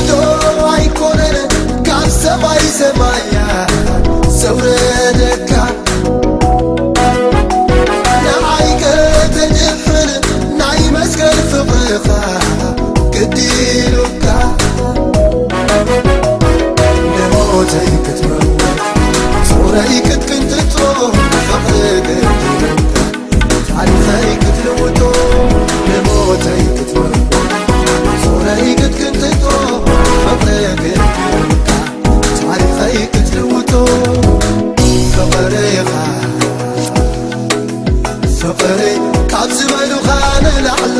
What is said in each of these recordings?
ዶ ኣይኮነን ካብ ሰማይ ሰማያ ዘውረደካ፣ ንዓይ ከተድሕን ናይ መስቀል ፍቕርኻ ግዲ ኢሉካ፣ ንሞተይ ክትመውት ጾረይ ክትቅንጥጦ ፍቕሪ ግዲ ኢሉካ። ታሪኸይ ክትልውጦ ንሞተይ ክትመርዶ ጾረይ ክትቅንጥጦ ፍቕሪ ግድልካ። ታሪኸይ ክትልውጦ ፍቕርኻ ፍቕሪ ካብ ዝበሉኻ ንላዕሊ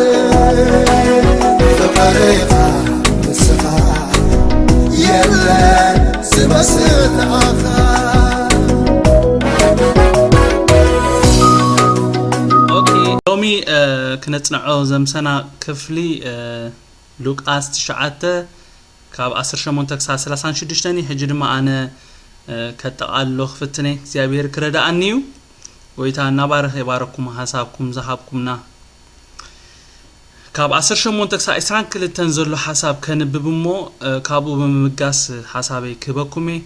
ፍቕርኻ ንስኻ የለን ዝመስል ንዓኻ። ኦኬ፣ ሎሚ እ፣ ክነጽንዖ ዘምሰና ክፍሊ እ፣ ሉቃስ ትሽዓተ ካብ ዓሰርተ ሸሞንተ ክሳብ ሰላሳን ሽዱሽተን እዩ። ሕጂ ድማ ኣነ እ፣ ከጠቓልሎ ክፍትነ እግዚኣብሔር ክረዳኣኒ እዩ። ጎይታ እናባረኸ ይባረኩም፣ ሓሳብኩም ዝሃብኩምና። ካብ ዓሰርተ ሸሞንተ ክሳብ ዕስራን ክልተን ዘሎ ሓሳብ ከንብብ እሞ እ፣ ካብኡ ብምብጋስ ሓሳበይ ክህበኩም እየ።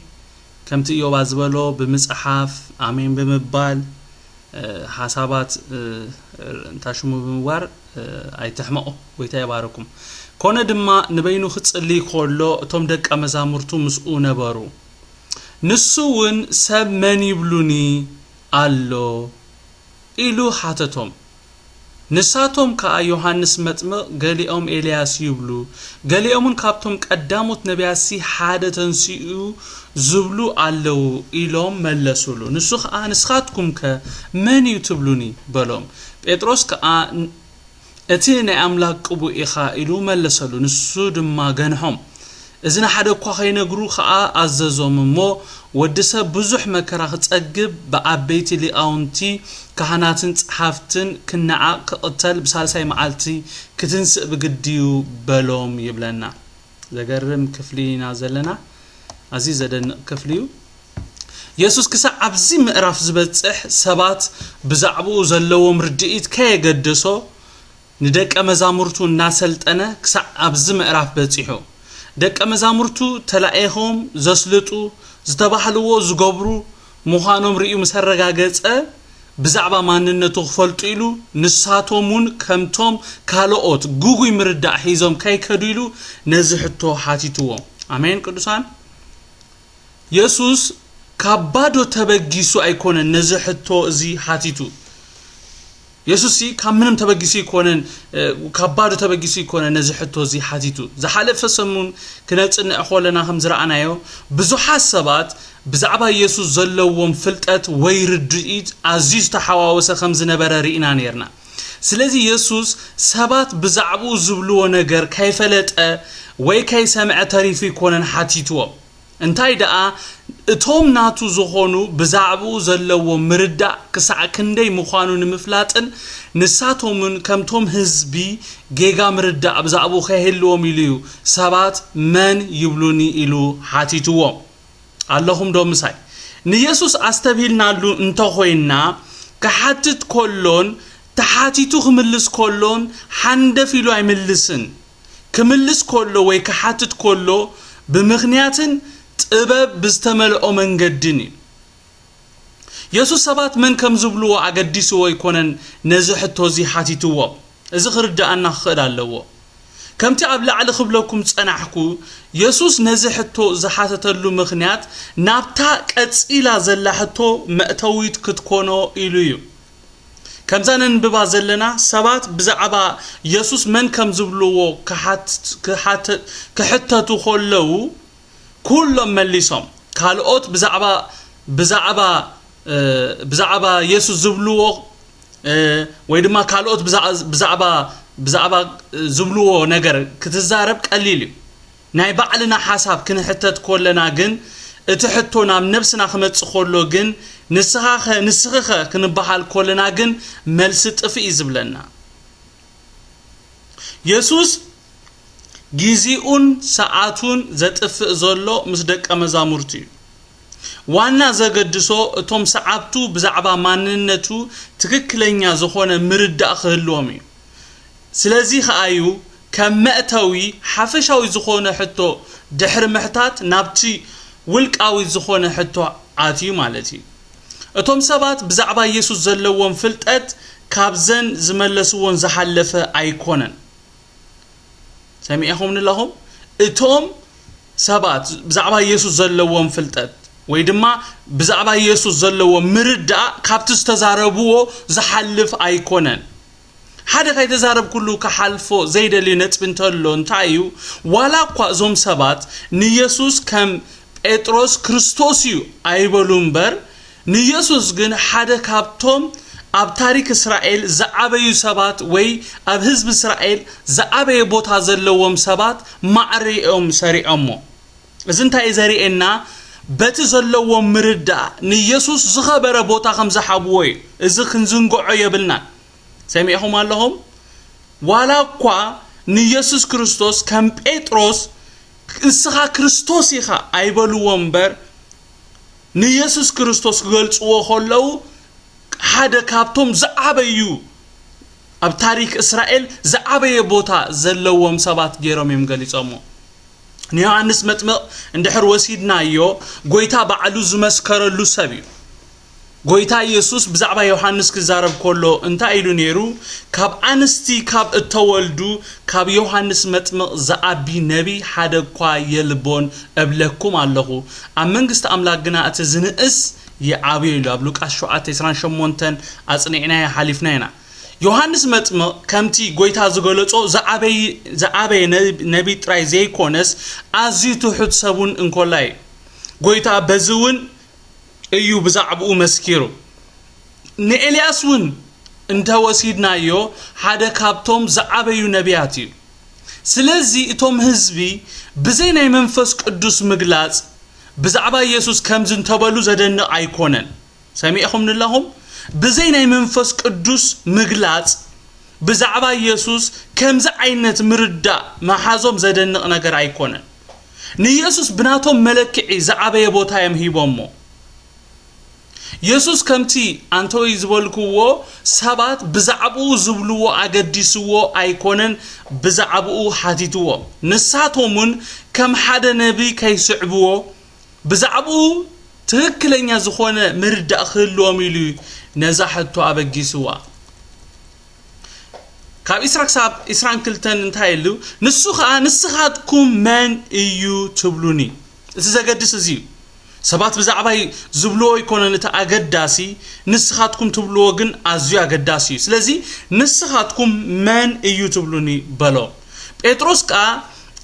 ከምቲ ኢዮባ ዝበሎ ብምጽሓፍ ኣሜን ብምባል እ፣ ሓሳባት እ፣ እንታ ሽሙ ብምግባር እ፣ ኣይትሕመቑ። ጎይታ ይባረኩም። ኮነ ድማ ንበይኑ ክጽልይ ከሎ እቶም ደቀ መዛሙርቱ ምስኡ ነበሩ። ንሱ እውን ሰብ መን ይብሉኒ ኣሎ ኢሉ ሓተቶም። ንሳቶም ከኣ ዮሃንስ መጥምቕ፣ ገሊኦም ኤልያስ ይብሉ፣ ገሊኦምን ካብቶም ቀዳሞት ነቢያትሲ ሓደ ተንሲኡ ዝብሉ ኣለዉ ኢሎም መለሱሉ። ንሱ ኸኣ ንስኻትኩምከ መን እዩ ትብሉኒ? በሎም። ጴጥሮስ ከኣ እቲ ናይ ኣምላኽ ቅቡእ ኢኻ ኢሉ መለሰሉ። ንሱ ድማ ገንሖም። እዚ ንሓደ እኳ ኸይነግሩ ኸኣ ኣዘዞም እሞ፣ ወዲ ሰብ ብዙሕ መከራ ክጸግብ፣ ብዓበይቲ ሊቓውንቲ ካህናትን ጸሓፍትን ክነዓቕ፣ ክቕተል፣ ብሳልሳይ መዓልቲ ክትንስእ ብግዲ እዩ በሎም ይብለና። ዘገርም ክፍሊ ኢና ዘለና። ኣዝዩ ዘደንቕ ክፍሊ እዩ። የሱስ ክሳዕ ኣብዚ ምዕራፍ ዝበጽሕ ሰባት ብዛዕባኡ ዘለዎም ርድኢት ከየገደሶ ንደቀ መዛሙርቱ እናሰልጠነ ክሳዕ ኣብዚ ምዕራፍ በጺሑ። ደቀ መዛሙርቱ ተላኢኾም ዘስልጡ፣ ዝተባህልዎ ዝገብሩ ምዃኖም ርእዩ ምስ ኣረጋገጸ፣ ብዛዕባ ማንነቱ ክፈልጡ ኢሉ ንሳቶም እውን ከምቶም ካልኦት ግጉይ ምርዳእ ሒዞም ከይከዱ ኢሉ ነዚ ሕቶ ሓቲትዎም። ኣሜን ቅዱሳን። የሱስ ካብ ባዶ ተበጊሱ ኣይኮነን ነዚ ሕቶ እዚ ሓቲቱ። የሱስ ካብ ምንም ተበጊሱ ኣይኮነን፣ እ፣ ካብ ባዶ ተበጊሱ ኣይኮነን ነዚ ሕቶ እዚ ሓቲቱ። ዝሓለፈ ሰሙን ክነጽንዕ ከለና ከም ዝረኣናዮ፣ ብዙሓት ሰባት ብዛዕባ የሱስ ዘለዎም ፍልጠት ወይ ርድኢት ኣዝዩ ዝተሓዋወሰ ከም ዝነበረ ርኢና ነርና። ስለዚ የሱስ ሰባት ብዛዕባኡ ዝብልዎ ነገር ከይፈለጠ ወይ ከይሰምዐ ተሪፉ ኣይኮነን ሓቲትዎም። እንታይ ደኣ፣ እቶም ናቱ ዝኾኑ ብዛዕባኡ ዘለዎም ምርዳእ ክሳዕ ክንደይ ምዃኑ ንምፍላጥን ንሳቶምን ከምቶም ህዝቢ ጌጋ ምርዳእ ብዛዕባኡ ከይህልዎም ኢሉ እዩ ሰባት መን ይብሉኒ ኢሉ ሓቲትዎም። ኣለኹም ዶ ምሳይ? ንየሱስ ኣስተብሂልናሉ እንተኾይንና፣ ክሓትት ከሎን ተሓቲቱ ክምልስ ከሎን ሓንደፍ ኢሉ ኣይምልስን። ክምልስ ከሎ ወይ ክሓትት ከሎ ብምኽንያትን ጥበብ ብዝተመልኦ መንገድን እዩ። የሱስ ሰባት መን ከም ዝብልዎ ኣገዲስዎ ኣይኮነን ነዚ ሕቶ እዚ ሓቲትዎም። እዚ ክርድኣና ክኽእል ኣለዎ። ከምቲ ኣብ ላዕሊ ክብለኩም ዝጸናሕኩ፣ የሱስ ነዚ ሕቶ ዝሓተተሉ ምኽንያት ናብታ ቀጺላ ዘላ ሕቶ መእተዊት ክትኮኖ ኢሉ እዩ። ከምዛ ነንብባ ዘለና፣ ሰባት ብዛዕባ የሱስ መን ከም ዝብልዎ ክሓት-፣ ክሓተ-፣ ክሕተቱ ከለዉ፣ ኩሎም መሊሶም። ካልኦት ብዛዕባ፣ ብዛዕባ፣ እ፣ ብዛዕባ የሱስ ዝብልዎ፣ እ፣ ወይ ድማ ካልኦት ብዛ-፣ ብዛዕባ፣ ብዛዕባ ዝብልዎ ነገር ክትዛረብ ቀሊል እዩ። ናይ ባዕልና ሓሳብ ክንሕተት ከለና ግን፣ እቲ ሕቶ ናብ ነብስና ክመጽእ ከሎ ግን፣ ንስኻኸ፣ ንስኽኸ ክንበሃል ከለና ግን፣ መልሲ ጥፍእ እዩ ዝብለና። የሱስ ግዜኡን ሰዓቱን ዘጥፍእ ዘሎ ምስ ደቀ መዛሙርቱ እዩ። ዋና ዘገድሶ እቶም ሰዓብቱ ብዛዕባ ማንነቱ ትክክለኛ ዝኾነ ምርዳእ ክህልዎም እዩ። ስለዚ ኸኣ እዩ ከም መእተዊ ሓፈሻዊ ዝኾነ ሕቶ ድሕሪ ምሕታት ናብቲ ውልቃዊ ዝኾነ ሕቶ ኣትዩ ማለት እዩ። እቶም ሰባት ብዛዕባ ኢየሱስ ዘለዎም ፍልጠት ካብዘን ዝመለስዎን ዝሓለፈ ኣይኮነን። ሰሚዕኹምኒ ኣለኹም? እቶም ሰባት ብዛዕባ ኢየሱስ ዘለዎም ፍልጠት ወይ ድማ ብዛዕባ ኢየሱስ ዘለዎም ምርዳእ ካብቲ ዝተዛረብዎ ዝሓልፍ ኣይኮነን። ሓደ ካይተዛረብኩሉ ክሓልፎ ዘይደልዩ ነጥቢ እንተሎ እንታይ እዩ? ዋላ እኳ እዞም ሰባት ንኢየሱስ ከም ጴጥሮስ ክርስቶስ እዩ ኣይበሉ እምበር፣ ንኢየሱስ ግን ሓደ ካብቶም ኣብ ታሪክ እስራኤል ዝዓበዩ ሰባት ወይ ኣብ ህዝቢ እስራኤል ዝዓበየ ቦታ ዘለዎም ሰባት ማዕረ እዮም ሰሪዖሞ። እዚ እንታይ እዩ ዘርእየና? በቲ ዘለዎም ምርዳእ ንኢየሱስ ዝኸበረ ቦታ ከም ዝሓብዎ እዩ። እዚ ክንዝንግዖ የብልናን። ሰሚዕኹም ኣለኹም? ዋላ እኳ ንኢየሱስ ክርስቶስ ከም ጴጥሮስ "ንስኻ ክርስቶስ ኢኻ" ኣይበልዎ እምበር፣ ንኢየሱስ ክርስቶስ ክገልጽዎ ከለዉ ሓደ ካብቶም ዝዓበዩ፣ ኣብ ታሪክ እስራኤል ዝዓበየ ቦታ ዘለዎም ሰባት ገይሮም እዮም ገሊጾሞ። ንዮሃንስ መጥምቕ እንድሕር ወሲድናዮ፣ ጎይታ ባዕሉ ዝመስከረሉ ሰብ እዩ። ጎይታ ኢየሱስ ብዛዕባ ዮሃንስ ክዛረብ ከሎ እንታይ ኢሉ ነይሩ? "ካብ ኣንስቲ ካብ እተወልዱ ካብ ዮሃንስ መጥምቕ ዝዓቢ ነቢ ሓደ እኳ የልቦን እብለኩም ኣለኹ፣ ኣብ መንግስቲ ኣምላኽ ግና እቲ ዝንእስ ይዓብዮ" ኢሉ ኣብ ሉቃስ ሸውዓተ ዕስራን ሸሞንተን ኣጽኒዕናዮ ሓሊፍና ኢና። ዮሃንስ መጥምቕ ከምቲ ጎይታ ዝገለጾ ዝዓበይ-፣ ዝዓበየ ነብ-፣ ነቢ ጥራይ ዘይኮነስ ኣዝዩ ትሑት ሰብ እውን እንኮላ እዩ። ጎይታ በዚ እውን እዩ ብዛዕባኡ መስኪሩ። ንኤልያስ እውን እንተወሲድናዮ ሓደ ካብቶም ዝዓበዩ ነቢያት እዩ። ስለዚ እቶም ህዝቢ ብዘይ ናይ መንፈስ ቅዱስ ምግላጽ ብዛዕባ ኢየሱስ ከምዚ እንተበሉ ዘደንቕ ኣይኮነን። ሰሚዕኹም ንለኹም? ብዘይ ናይ መንፈስ ቅዱስ ምግላጽ ብዛዕባ ኢየሱስ ከምዚ ዓይነት ምርዳእ መሓዞም ዘደንቕ ነገር ኣይኮነን። ንኢየሱስ ብናቶም መለክዒ ዝዓበየ ቦታ እዮም ሂቦሞ። ኢየሱስ ከምቲ ኣንቶይ ዝበልክዎ ሰባት ብዛዕባኡ ዝብልዎ ኣገዲስዎ ኣይኮነን፣ ብዛዕባኡ ሓቲትዎ። ንሳቶም እውን ከም ሓደ ነቢይ ከይስዕብዎ ብዛዕባኡ ትኽክለኛ ዝኾነ ምርዳእ ክህልዎም ኢሉ እዩ ነዛ ሕቶ ኣበጊስዋ። ካብ ዕስራ ክሳብ ዕስራን ክልተን እንታይ ኢሉ? ንሱ ኸኣ "ንስኻትኩም መን እዩ ትብሉኒ?" እቲ ዘገድስ እዚ እዩ። ሰባት ብዛዕባይ ዝብልዎ ኣይኮነን እቲ ኣገዳሲ፣ ንስኻትኩም ትብልዎ ግን ኣዝዩ ኣገዳሲ እዩ። ስለዚ "ንስኻትኩም መን እዩ ትብሉኒ?" በሎ። ጴጥሮስ ከኣ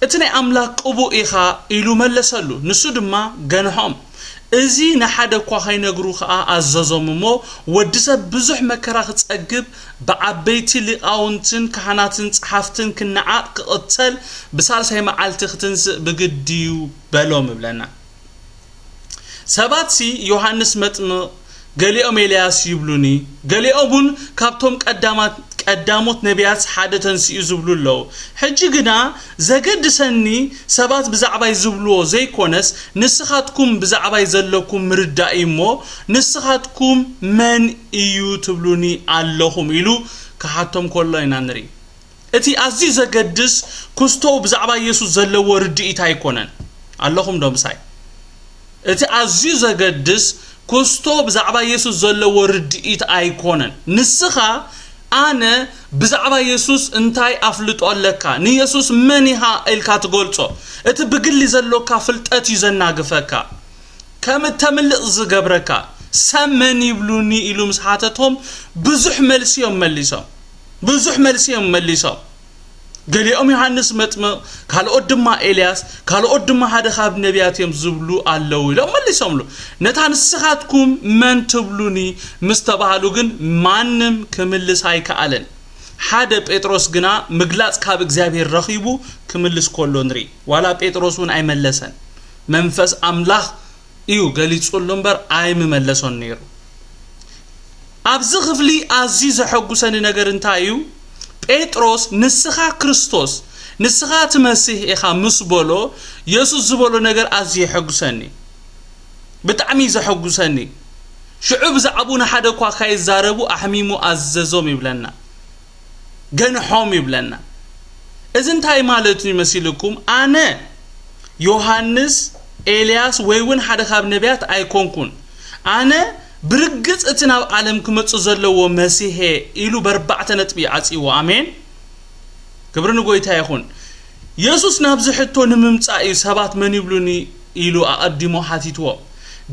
"እቲ ናይ ኣምላኽ ቅቡእ ኢኻ" ኢሉ መለሰሉ። ንሱ ድማ ገንሖም። እዚ ንሓደ እኳ ከይነግሩ ኸኣ ኣዘዞም እሞ፣ ወዲ ሰብ ብዙሕ መከራ ክጸግብ፣ ብዓበይቲ ሊቃውንትን ካህናትን ጸሓፍትን ክነዓቕ፣ ክቕተል፣ ብሳልሳይ መዓልቲ ክትንስእ ብግዲ እዩ በሎም እብለና። ሰባትሲ ዮሃንስ መጥምቕ፣ ገሊኦም ኤልያስ ይብሉኒ፣ ገሊኦም እውን ካብቶም ቀዳማት-፣ ቀዳሞት ነቢያት ሓደ ተንሲኡ ዝብሉ ኣለዉ። ሕጂ ግና ዘገድሰኒ ሰባት ብዛዕባይ ዝብልዎ ዘይኮነስ፣ ንስኻትኩም ብዛዕባይ ዘለኩም ምርዳእ እዩ እሞ፣ ንስኻትኩም መን እዩ ትብሉኒ ኣለኹም? ኢሉ ክሓቶም ከሎ ኢና ንርኢ። እቲ ኣዝዩ ዘገድስ፣ ኩስቶ ብዛዕባ ኢየሱስ ዘለዎ ርድኢት ኣይኮነን። ኣለኹም ዶ ምሳይ? እቲ ኣዝዩ ዘገድስ፣ ኩስቶ ብዛዕባ ኢየሱስ ዘለዎ ርድኢት ኣይኮነን። ንስኻ፣ ኣነ ብዛዕባ ኢየሱስ እንታይ ኣፍልጦ ኣለካ? ንኢየሱስ መን ኢኻ ኢልካ ትገልጾ? እቲ ብግሊ ዘሎካ ፍልጠት እዩ ዘናግፈካ። ከም እተምልቕ ዝገብረካ። "ሰብ መን ይብሉኒ?" ኢሉ ምስ ሓተቶም፣ ብዙሕ መልሲ እዮም መሊሶም። ብዙሕ መልሲ እዮም መሊሶም። ገሊኦም ዮሃንስ መጥምቕ፣ ካልኦት ድማ ኤልያስ፣ ካልኦት ድማ ሓደ ካብ ነቢያት እዮም ዝብሉ ኣለዉ ኢሎም መሊሶምሉ። ነታ "ንስኻትኩም መን ትብሉኒ?" ምስ ተባህሉ ግን ማንም ክምልስ ኣይከኣለን። ሓደ ጴጥሮስ ግና ምግላጽ ካብ እግዚኣብሔር ረኺቡ ክምልስ ከሎ ንርኢ። ዋላ ጴጥሮስ እውን ኣይመለሰን። መንፈስ ኣምላኽ እዩ ገሊጹሉ እምበር ኣይምመለሶን ነይሩ። ኣብዚ ክፍሊ ኣዝዩ ዘሐጉሰኒ ነገር እንታይ እዩ? ጴጥሮስ "ንስኻ ክርስቶስ፣ ንስኻ እቲ መሲሕ ኢኻ" ምስ በሎ፣ የሱስ ዝበሎ ነገር ኣዝዩ የሐጉሰኒ። ብጣዕሚ እዩ ዘሐጉሰኒ። ሽዑ ብዛዕባኡ ንሓደ እኳ ካይዛረቡ ኣሕሚሙ ኣዘዞም ይብለና። ገንሖም ይብለና። እዚ እንታይ ማለት እዩ መሲልኩም? ኣነ ዮሃንስ፣ ኤልያስ ወይ እውን ሓደ ካብ ነቢያት ኣይኮንኩን። ኣነ ብርግጽ እቲ ናብ ዓለም ክመጽእ ዘለዎ መሲሔ ኢሉ በርባዕተ ነጥቢ ዓጽይዎ። ኣሜን። ክብሪ ንጎይታ ይኹን። የሱስ ናብዚ ሕቶ ንምምጻእ እዩ ሰባት መን ይብሉኒ ኢሉ ኣቐዲሞ ሓቲትዎ።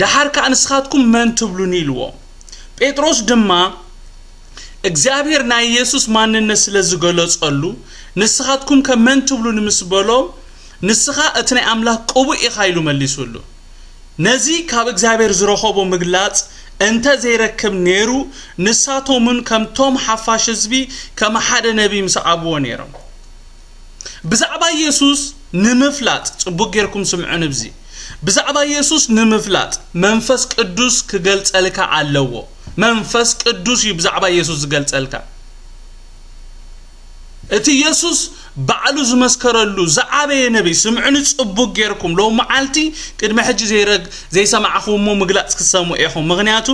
ደሓር ከኣ ንስኻትኩም መን ትብሉኒ ኢልዎ። ጴጥሮስ ድማ እግዚኣብሔር ናይ የሱስ ማንነት ስለ ዝገለጸሉ፣ ንስኻትኩም ከ መን ትብሉኒ ምስ በሎ፣ ንስኻ እቲ ናይ ኣምላኽ ቅቡእ ኢኻ ኢሉ መሊሱሉ። ነዚ ካብ እግዚኣብሔር ዝረኸቦ ምግላጽ እንተ ዘይረክብ ነይሩ፣ ንሳቶምን ከምቶም ሓፋሽ ህዝቢ ከም ሓደ ነቢይ ምሰዓብዎ ነይሮም። ብዛዕባ የሱስ ንምፍላጥ፣ ጽቡቕ ጌርኩም ስምዑ ንብዚ። ብዛዕባ የሱስ ንምፍላጥ መንፈስ ቅዱስ ክገልጸልካ ኣለዎ። መንፈስ ቅዱስ እዩ ብዛዕባ የሱስ ዝገልጸልካ። እቲ የሱስ ባዕሉ ዝመስከረሉ ዝዓበየ ነቢይ፣ ስምዑኒ ጽቡቕ ጌርኩም። ሎም መዓልቲ ቅድሚ ሕጂ ዘይረግ-፣ ዘይሰማዕኹሞ ምግላጽ ክትሰምዑ ኢኹም። ምኽንያቱ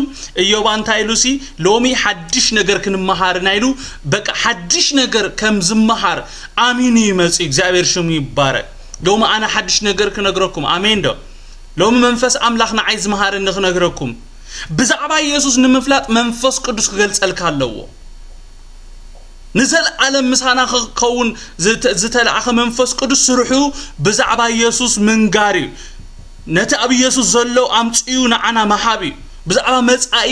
እዮባ እንታይ ኢሉሲ፣ ሎሚ ሓድሽ ነገር ክንመሃር ኢና ኢሉ፣ በቃ ሓድሽ ነገር ከም ዝመሃር ኣሚኑ ይመጽእ። እግዚኣብሔር ሽሙ ይባረክ። ሎሚ ኣነ ሓድሽ ነገር ክነግረኩም። ኣሜን ዶ? ሎሚ መንፈስ ኣምላኽ ንዓይ ዝመሃረኒ ክነግረኩም። ብዛዕባ የሱስ ንምፍላጥ መንፈስ ቅዱስ ክገልጸልካ ኣለዎ። ንዘለኣለም ምሳና ክኸውን ዝተ-፣ ዝተላእኸ መንፈስ ቅዱስ ስርሑ ብዛዕባ የሱስ ምንጋር እዩ። ነቲ ኣብ የሱስ ዘሎ ኣምጽኡ ንዓና ምሃብ እዩ። ብዛዕባ መጻኢ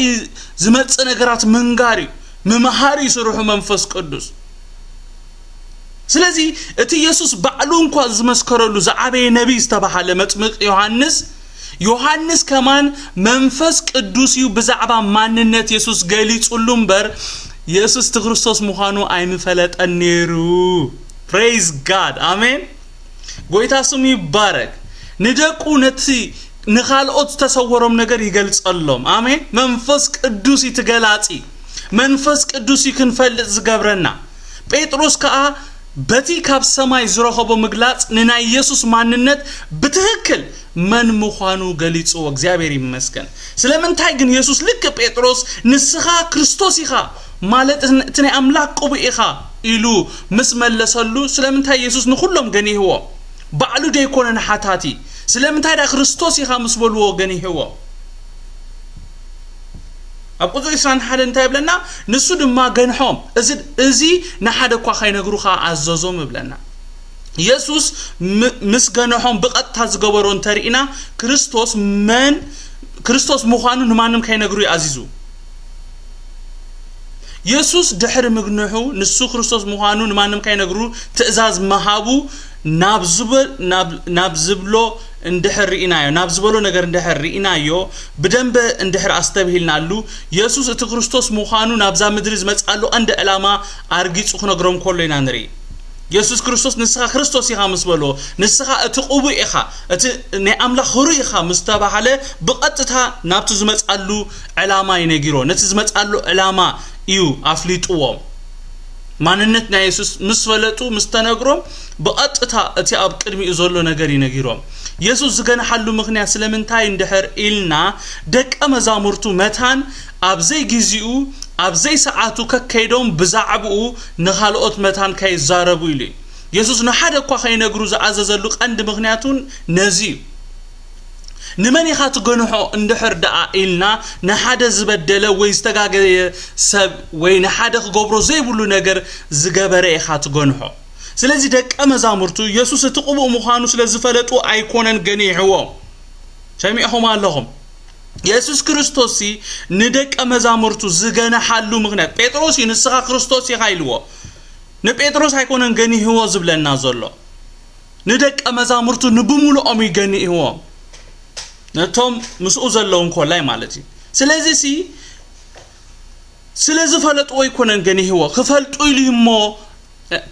ዝመጽእ ነገራት ምንጋር እዩ። ምምሃር እዩ ስርሑ መንፈስ ቅዱስ። ስለዚ እቲ የሱስ ባዕሉ እንኳ ዝመስከረሉ ዝዓበየ ነቢይ ዝተባሃለ መጥምቅ ዮሃንስ፣ ዮሃንስ ከማን መንፈስ ቅዱስ እዩ ብዛዕባ ማንነት የሱስ ገሊጹሉ እምበር፣ የሱስ እቲ ክርስቶስ ምዃኑ ኣይምፈለጠን ነይሩ። Praise God. ኣሜን። ጎይታ ስሙ ይባረክ። ንደቁ ነቲ ንኻልኦት ዝተሰወሮም ነገር ይገልጸሎም። ኣሜን። መንፈስ ቅዱስ እዩ እቲ ገላጺ። መንፈስ ቅዱስ እዩ ክንፈልጥ ዝገብረና። ጴጥሮስ ከኣ በቲ ካብ ሰማይ ዝረኸቦ ምግላጽ ንናይ የሱስ ማንነት ብትኽክል መን ምዃኑ ገሊጽዎ። እግዚኣብሔር ይመስገን። ስለምንታይ ግን የሱስ ልክ ጴጥሮስ "ንስኻ ክርስቶስ ኢኻ፣ ማለት እቲ ናይ ኣምላኽ ቅቡእ ኢኻ" ኢሉ ምስ መለሰሉ፣ ስለምንታይ የሱስ ንኹሎም ገኒህዎም? ባዕሉ ደይኮነን ሓታቲ? ስለምንታይ ደኣ "ክርስቶስ ኢኻ" ምስ በልዎ ገኒህዎም? ኣብ ቁጽሪ ዕስራን ሓደን እንታይ ይብለና? ንሱ ድማ ገንሖም፣ እዚ፣ እዚ ንሓደ እኳ ከይነግሩ ኸኣ ኣዘዞም ይብለና። የሱስ ም-፣ ምስ ገንሖም ብቐጥታ ዝገበሮ እንተርኢና፣ ክርስቶስ መን፣ ክርስቶስ ምዃኑ ንማንም ከይነግሩ እዩ ኣዚዙ። የሱስ ድሕሪ ምግንሑ፣ ንሱ ክርስቶስ ምዃኑ ንማንም ከይነግሩ ትእዛዝ ምሃቡ ናብ ዝብ-፣ ናብ፣ ናብ ዝብሎ እንድሕር ርኢናዮ፣ ናብ ዝበሎ ነገር እንድሕር ርኢናዮ፣ ብደንበ እንድሕር ኣስተብሂልናሉ፣ የሱስ እቲ ክርስቶስ ምዃኑ ናብዛ ምድሪ ዝመጽኣሉ ቀንዲ ዕላማ ኣርጊጹ ክነግሮም ከሎ ኢና ንርኢ። የሱስ ክርስቶስ "ንስኻ ክርስቶስ ኢኻ" ምስ በልዎ፣ "ንስኻ እቲ ቅቡእ ኢኻ፣ እቲ ናይ ኣምላኽ ህሩይ ኢኻ" ምስ ተባሃለ፣ ብቐጥታ ናብቲ ዝመጽኣሉ ዕላማ እዩ ነጊርዎ። ነቲ ዝመጽኣሉ ዕላማ እዩ ኣፍሊጥዎም። ማንነት ናይ የሱስ ምስ ፈለጡ፣ ምስ ተነግሮም፣ ብቐጥታ እቲ ኣብ ቅድሚኡ ዘሎ ነገር እዩ ነጊሮም። የሱስ ዝገንሓሉ ምኽንያት ስለምንታይ እንድሕር ኢልና፣ ደቀ መዛሙርቱ መታን ኣብ ዘይግዚኡ፣ ኣብ ዘይሰዓቱ ከከይዶም ብዛዕብኡ ንኻልኦት መታን ከይዛረቡ ኢሉ እዩ። የሱስ ንሓደ እኳ ከይነግሩ ዝኣዘዘሉ ቀንዲ ምኽንያት እውን ነዚ እዩ። ንመን ኢኻ ትገንሖ እንድሕር ደኣ ኢልና፣ ንሓደ ዝበደለ ወይ ዝተጋገየ ሰብ ወይ ንሓደ ክገብሮ ዘይብሉ ነገር ዝገበረ ኢኻ ትገንሖ። ስለዚ ደቀ መዛሙርቱ የሱስ እቲ ቅቡእ ምዃኑ ስለ ዝፈለጡ ኣይኮነን ገኒሕዎም። ሰሚዕኹም ኣለኹም። የሱስ ክርስቶስሲ ንደቀ መዛሙርቱ ዝገነሓሉ ምኽንያት፣ ጴጥሮስ እዩ "ንስኻ ክርስቶስ ኢኻ" ኢልዎ። ንጴጥሮስ ኣይኮነን ገኒህዎ ዝብለና ዘሎ። ንደቀ መዛሙርቱ ንብምሉኦም እዩ ገኒህዎም። ነቶም ምስኡ ዘለዉ እንኮላይ ማለት እዩ። ስለዚሲ ስለ ዝፈለጥዎ ኣይኮነን ገኒህዎ። ክፈልጡ ኢሉ እሞ፣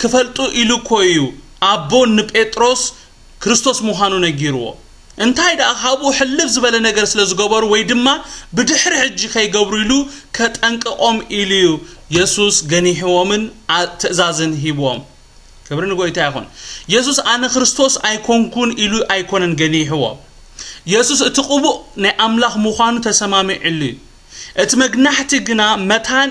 ክፈልጡ ኢሉ እኮ እዩ ኣቦ ንጴጥሮስ ክርስቶስ ምዃኑ ነጊርዎ። እንታይ ደኣ ካብኡ ሕልፍ ዝበለ ነገር ስለ ዝገበሩ ወይ ድማ ብድሕሪ ሕጂ ከይገብሩ ኢሉ ከጠንቅቖም ኢሉ እዩ የሱስ ገኒሕዎምን ኣ-፣ ትእዛዝን ሂብዎም። ክብሪ ንጎይታ ይኹን። የሱስ "ኣነ ክርስቶስ ኣይኮንኩን" ኢሉ ኣይኮነን ገኒሕዎም። የሱስ እቲ ቅቡእ ናይ ኣምላኽ ምዃኑ ተሰማሚዕሉ እዩ። እቲ መግናሕቲ ግና መታን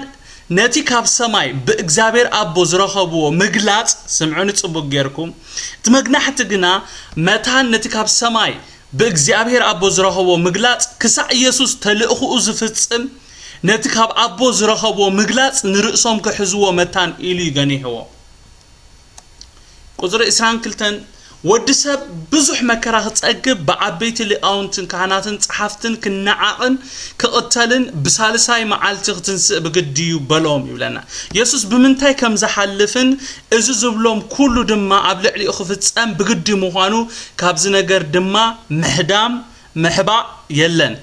ነቲ ካብ ሰማይ ብእግዚኣብሔር ኣቦ ዝረኸብዎ ምግላጽ፣ ስምዑኒ ጽቡቕ ጌርኩም፣ እቲ መግናሕቲ ግና መታን ነቲ ካብ ሰማይ ብእግዚኣብሔር ኣቦ ዝረኸቦ ምግላጽ ክሳዕ ኢየሱስ ተልእኽኡ ዝፍጽም ነቲ ካብ ኣቦ ዝረኸብዎ ምግላጽ ንርእሶም ክሕዝዎ መታን ኢሉ እዩ ገኒሕዎ። ቁጽሪ ዕስራን ክልተን፣ ወዲ ሰብ ብዙሕ መከራ ክጸግብ ብዓበይቲ ሊቃውንትን ካህናትን ጸሓፍትን ክነዓቕን ክቕተልን ብሳልሳይ መዓልቲ ክትንስእ ብግዲ እዩ በሎም ይብለና። የሱስ ብምንታይ ከም ዝሓልፍን እዚ ዝብሎም ኩሉ ድማ ኣብ ልዕሊኡ ክፍጸም ብግዲ ምዃኑ ካብዚ ነገር ድማ ምሕዳም ምሕባእ የለን።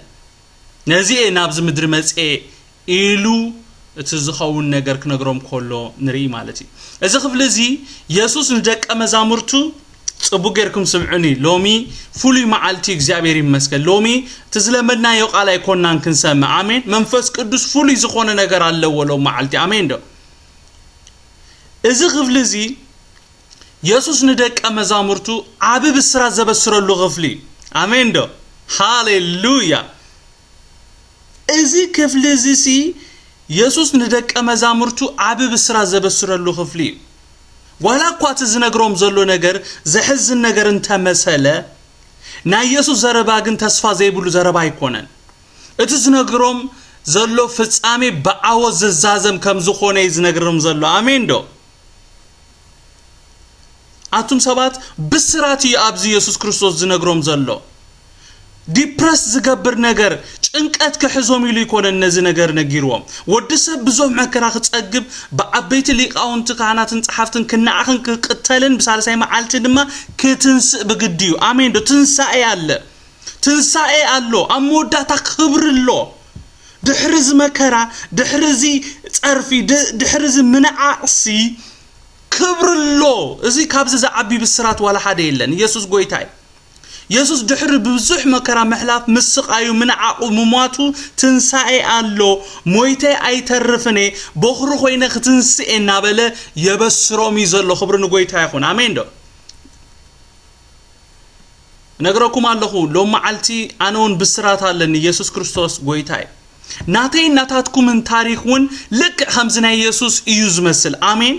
ነዚ እየ ናብዚ ምድሪ መጽኤ ኢሉ እቲ ዝኸውን ነገር ክነግሮም ከሎ ንርኢ ማለት እዩ። እዚ ክፍሊ እዚ የሱስ ንደቀ መዛሙርቱ ጽቡቅ ጌርኩም ስምዑኒ፣ ሎሚ ፍሉይ መዓልቲ እግዚኣብሔር ይመስገን። ሎሚ እቲ ዝለመድናዮ ቃል ኣይኮናን ክንሰምዕ። ኣሜን። መንፈስ ቅዱስ ፍሉይ ዝኾነ ነገር ኣለዎ ሎም መዓልቲ። ኣሜን ዶ? እዚ ክፍሊ እዚ የሱስ ንደቀ መዛሙርቱ ዓቢ ብስራት ዘበስረሉ ክፍሊ እዩ። ኣሜን ዶ? ሃሌሉያ። እዚ ክፍሊ እዚ ሲ የሱስ ንደቀ መዛሙርቱ ዓቢ ብስራት ዘበስረሉ ክፍሊ እዩ። ዋላ እኳ እቲ ዝነግሮም ዘሎ ነገር ዘሕዝን ነገር እንተመሰለ፣ ናይ የሱስ ዘረባ ግን ተስፋ ዘይብሉ ዘረባ ኣይኮነን። እቲ ዝነግሮም ዘሎ ፍጻሜ ብዓወት ዝዛዘም ከም ዝኾነ እዩ ዝነግሮም ዘሎ። ኣሜን ዶ? ኣቱም ሰባት፣ ብስራት እዩ ኣብዚ የሱስ ክርስቶስ ዝነግሮም ዘሎ። ዲፕረስ ዝገብር ነገር፣ ጭንቀት ክሕዞም ኢሉ ኣይኮነን ነዚ ነገር ነጊርዎም። ወዲ ሰብ ብዙሕ መከራ ክጸግብ፣ ብዓበይቲ ሊቃውንቲ ካህናትን ጸሓፍትን ክነዓቕን ክቅተልን ብሳልሳይ መዓልቲ ድማ ክትንስእ ብግዲ እዩ። ኣሜን ዶ? ትንሳኤ ኣለ። ትንሳኤ ኣሎ። ኣብ መወዳእታ ክብሪ ኣሎ። ድሕሪ እዚ መከራ፣ ድሕሪ እዚ ጸርፊ፣ ድ-፣ ድሕሪ እዚ ምንዓቕሲ ክብሪ ኣሎ። እዚ ካብዚ ዝዓቢ ብስራት ዋላ ሓደ የለን። ኢየሱስ ጎይታ እዩ። የሱስ ድሕሪ ብዙሕ መከራ ምሕላፍ፣ ምስቓዩ፣ ምንዓቑ፣ ምሟቱ፣ ትንሳኤ ኣሎ፣ ሞይተ ኣይተርፍን እየ፣ በኹሪ ኮይነ ክትንስእ እየ እናበለ የበስሮም እዩ ዘሎ። ክብሪ ንጎይታ ይኹን። ኣሜን ዶ? እነግረኩም ኣለኹ፣ ሎም መዓልቲ ኣነ እውን ብስራት ኣለኒ። ኢየሱስ ክርስቶስ ጎይታ እዩ። ናተይን ናታትኩምን ታሪኽ እውን ልክዕ ከምዚ ናይ ኢየሱስ እዩ ዝመስል። ኣሜን።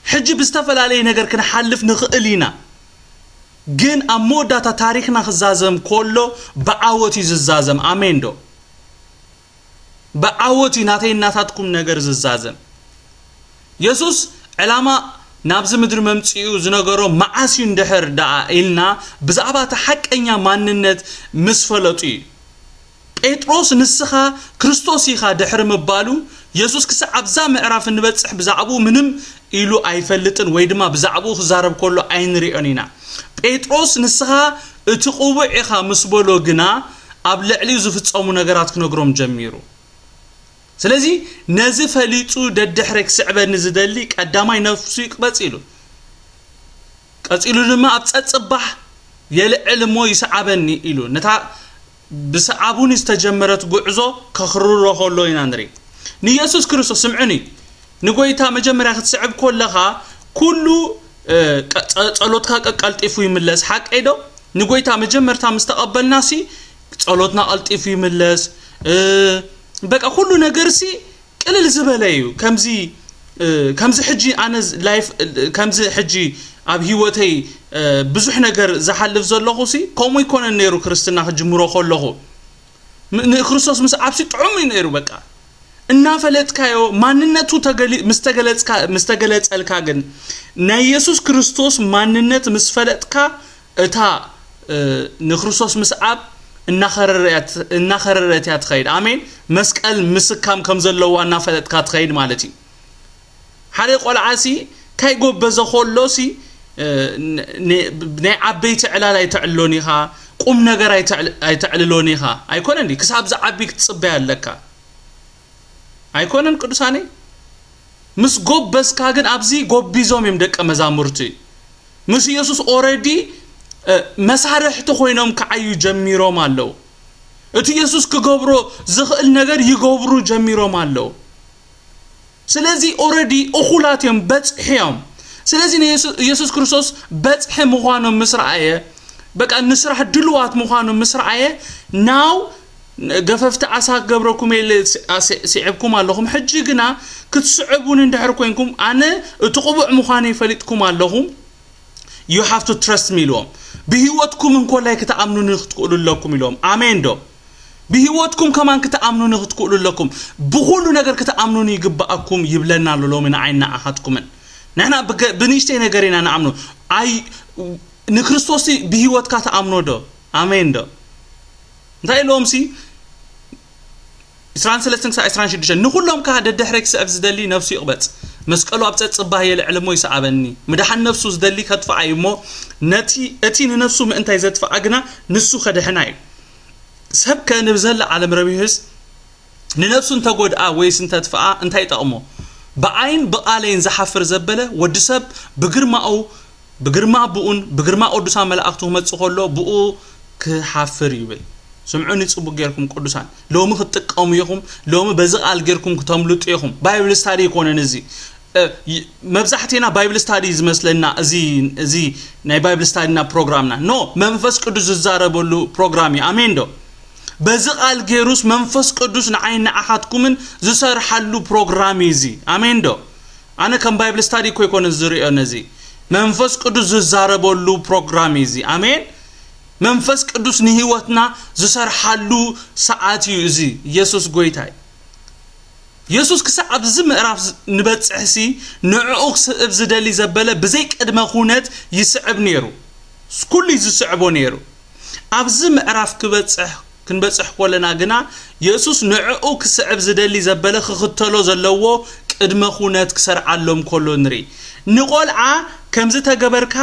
ሕጂ ብዝተፈላለየ ነገር ክንሓልፍ ንኽእል ኢና፣ ግን ኣብ መወዳእታ ታሪኽና ክዛዘም ከሎ ብዓወት እዩ ዝዛዘም። ኣሜን ዶ? ብዓወት እዩ ናተይን ናታትኩም ነገር ዝዛዘም። የሱስ ዕላማ ናብዚ ምድሪ መምጽኡ ዝነገሮ መዓስ እዩ እንድሕር ደኣ ኢልና፣ ብዛዕባ እቲ ሓቀኛ ማንነት ምስ ፈለጡ እዩ። ጴጥሮስ፣ "ንስኻ ክርስቶስ ኢኻ" ድሕሪ ምባሉ፣ የሱስ ክሳዕ ኣብዛ ምዕራፍ እንበጽሕ ብዛዕባኡ ምንም ኢሉ ኣይፈልጥን፣ ወይ ድማ ብዛዕባኡ ክዛረብ ከሎ ኣይንሪኦን ኢና። ጴጥሮስ፣ "ንስኻ እቲ ቅቡዕ ኢኻ" ምስ በሎ ግና፣ ኣብ ልዕሊኡ ዝፍጸሙ ነገራት ክነግሮም ጀሚሩ። ስለዚ ነዚ ፈሊጡ፣ "ደድሕረይ ክስዕበኒ ዝደሊ ቀዳማይ ነፍሱ ይቅበጽ" ኢሉ። ቀጺሉ ድማ፣ "ኣብ ጸጽባሕ የልዕል እሞ ይስዓበኒ" ኢሉ። ነታ ብሰዓቡኒ ዝተጀመረት ጉዕዞ ከኽርሮ ከሎ ኢና ንርኢ። ንየሱስ ክርስቶስ፣ ስምዑኒ፣ ንጎይታ መጀመርያ ክትስዕብ ከለኻ፣ ኩሉ፣ እ፣ ቀ-፣ ጸ-፣ ጸሎትካ ቀቀልጢፉ ይምለስ። ሓቀይ ዶ? ንጎይታ መጀመርታ ምስ ተቐበልናሲ፣ ጸሎትና ቀልጢፉ ይምለስ። እ፣ በቃ፣ ኩሉ ነገርሲ ቅልል ዝበለ እዩ። ከምዚ፣ እ፣ ከምዚ ሕጂ ኣነ ዝ-፣ ላይፍ፣ እ፣ ከምዚ ሕጂ ኣብ ህይወተይ፣ እ፣ ብዙሕ ነገር ዝሓልፍ ዘለኹሲ፣ ከምኡ ኣይኮነን ነይሩ ክርስትና ክጅምሮ ከለኹ። ም-፣ ንክርስቶስ ምስዓብሲ ጥዑም እዩ ነይሩ። በቃ፣ እናፈለጥካዮ፣ ማንነቱ ተገሊ-፣ ምስ ተገለጽካ፣ ምስ ተገለጸልካ ግን፣ ናይ የሱስ ክርስቶስ ማንነት ምስ ፈለጥካ፣ እታ፣ እ፣ ንክርስቶስ ምስዓብ እናኸረረት፣ እናኸረረት እያ ትኸይድ። ኣሜን። መስቀል ምስካም ከም ዘለዋ እናፈለጥካ ትኸይድ ማለት እዩ። ሓደ ቆልዓሲ ካይጎበዘ ከሎሲ፣ እ፣ ን-፣ ን-፣ ናይ ዓበይቲ ዕላል ኣይተዕልሎን ኢኻ፣ ቁም ነገር ኣይተዕል-፣ ኣይተዕልሎን ኢኻ። ኣይኮነን ድዩ? ክሳብ ዝዓቢ ክትጽበይ ኣለካ። ኣይኮነን ቅዱሳነይ? ምስ ጎበዝካ ግን፣ ኣብዚ ጎቢዞም እዮም ደቀ መዛሙርቲ። ምስ ኢየሱስ ኦረዲ፣ እ፣ መሳርሕቲ ኮይኖም ክዓዩ ጀሚሮም ኣለዉ። እቲ ኢየሱስ ክገብሮ ዝኽእል ነገር ይገብሩ ጀሚሮም ኣለዉ። ስለዚ ኦረዲ እኹላት እዮም፣ በጽሒ እዮም። ስለዚ ንየሱ-፣ ኢየሱስ ክርስቶስ በጽሒ ምዃኖም ምስ ረኣየ፣ በቃ ንስራሕ ድልዋት ምዃኖም ምስ ረኣየ፣ ናው ገፈፍቲ ዓሳ ክገብረኩም ኢለ ስዒብኩም ኣለኹም። ሕጂ ግና ክትስዕቡኒ እንድሕር ኮይንኩም፣ ኣነ እቲ ቅቡዕ ምዃነይ ፈሊጥኩም ኣለኹም። You have to trust me ኢልዎም። ብህይወትኩም እንኮላይ ክትኣምኑኒ ክትክእሉ ኣለኩም ኢልዎም። ኣሜን ዶ? ብህይወትኩም ከማን ክትኣምኑኒ ክትክእሉ ኣለኩም። ብኹሉ ነገር ክትኣምኑኒ ይግባኣኩም ይብለና ኣሎ ሎሚ ንዓይን ንዓኻትኩምን። ንሕና ብገ- ብንእሽተይ ነገር ኢና ንኣምኖ። ኣይ ንክርስቶስ ብህይወትካ ትኣምኖ ዶ? ኣሜን ዶ? እንታይ ኢልዎም ሲ? ዕስራን ሰለስተን ክሳብ ዕስራን ሽዱሽተን ንኹሎም ከኣ ደድሕረይ ክስዕብ ዝደሊ ነፍሱ ይቕበጽ፣ መስቀሉ ኣብ ጸጽባህ የልዕል እሞ ይስዓበኒ። ምድሓን ነፍሱ ዝደሊ ከጥፍኣ እዩ እሞ፣ ነቲ እቲ ንነፍሱ ምእንታይ ዘጥፍኣ ግና ንሱ ከድሕና እዩ። ሰብ ከ ንብዘላ ዓለም ረቢሑስ ንነፍሱ እንተጎድኣ ወይስ እንተጥፍኣ እንታይ ይጠቕሞ? ብኣይን ብቓለይን ዝሓፍር ዘበለ ወዲ ሰብ ብግርማኡ ብግርማ ኣቦኡን ብግርማ ቅዱሳን መላእኽቱ ክመጽእ ከሎ ብኡ ክሓፍር ይብል። ስምዑኒ ጽቡቅ ጌርኩም ቅዱሳን። ሎሚ ክትጥቀሙ ኢኹም። ሎሚ በዚ ቃል ጌርኩም ክተምልጡ ኢኹም። ባይብል ስታዲ ኣይኮነን እዚ። እ፣ ይ- መብዛሕቴና ባይብል ስታዲ ዝመስለና እዚ እዚ ናይ ባይብል ስታዲና ፕሮግራምና። ኖ፣ መንፈስ ቅዱስ ዝዛረበሉ ፕሮግራም እዩ። ኣሜን ዶ? በዚ ቃል ጌሩስ መንፈስ ቅዱስ ንዓይ ንዓኻትኩምን ዝሰርሓሉ ፕሮግራም እዩ እዚ። ኣሜን ዶ? ኣነ ከም ባይብል ስታዲ እኮ ኣይኮነ ዝሪኦ ነዚ። መንፈስ ቅዱስ ዝዛረበሉ ፕሮግራም እዩ እዚ። ኣሜን። መንፈስ ቅዱስ ንህይወትና ዝሰርሓሉ ሰዓት እዩ እዚ። ኢየሱስ ጎይታይ። ኢየሱስ ክሳዕ ኣብዚ ምዕራፍ ዝ- ንበጽሕሲ ንዕኡ ክስዕብ ዝደሊ ዘበለ ብዘይ ቅድመ ኩነት ይስዕብ ነይሩ። ኩሉ እዩ ዝስዕቦ ነይሩ። ኣብዚ ምዕራፍ ክበጽሕ ክንበጽሕ ኮለና ግና የሱስ ንዕኡ ክስዕብ ዝደሊ ዘበለ ክኽተሎ ዘለዎ ቅድመ ኩነት ክሰርዓሎም ከሎ ንርኢ። ንቆልዓ ከምዚ ተገበርካ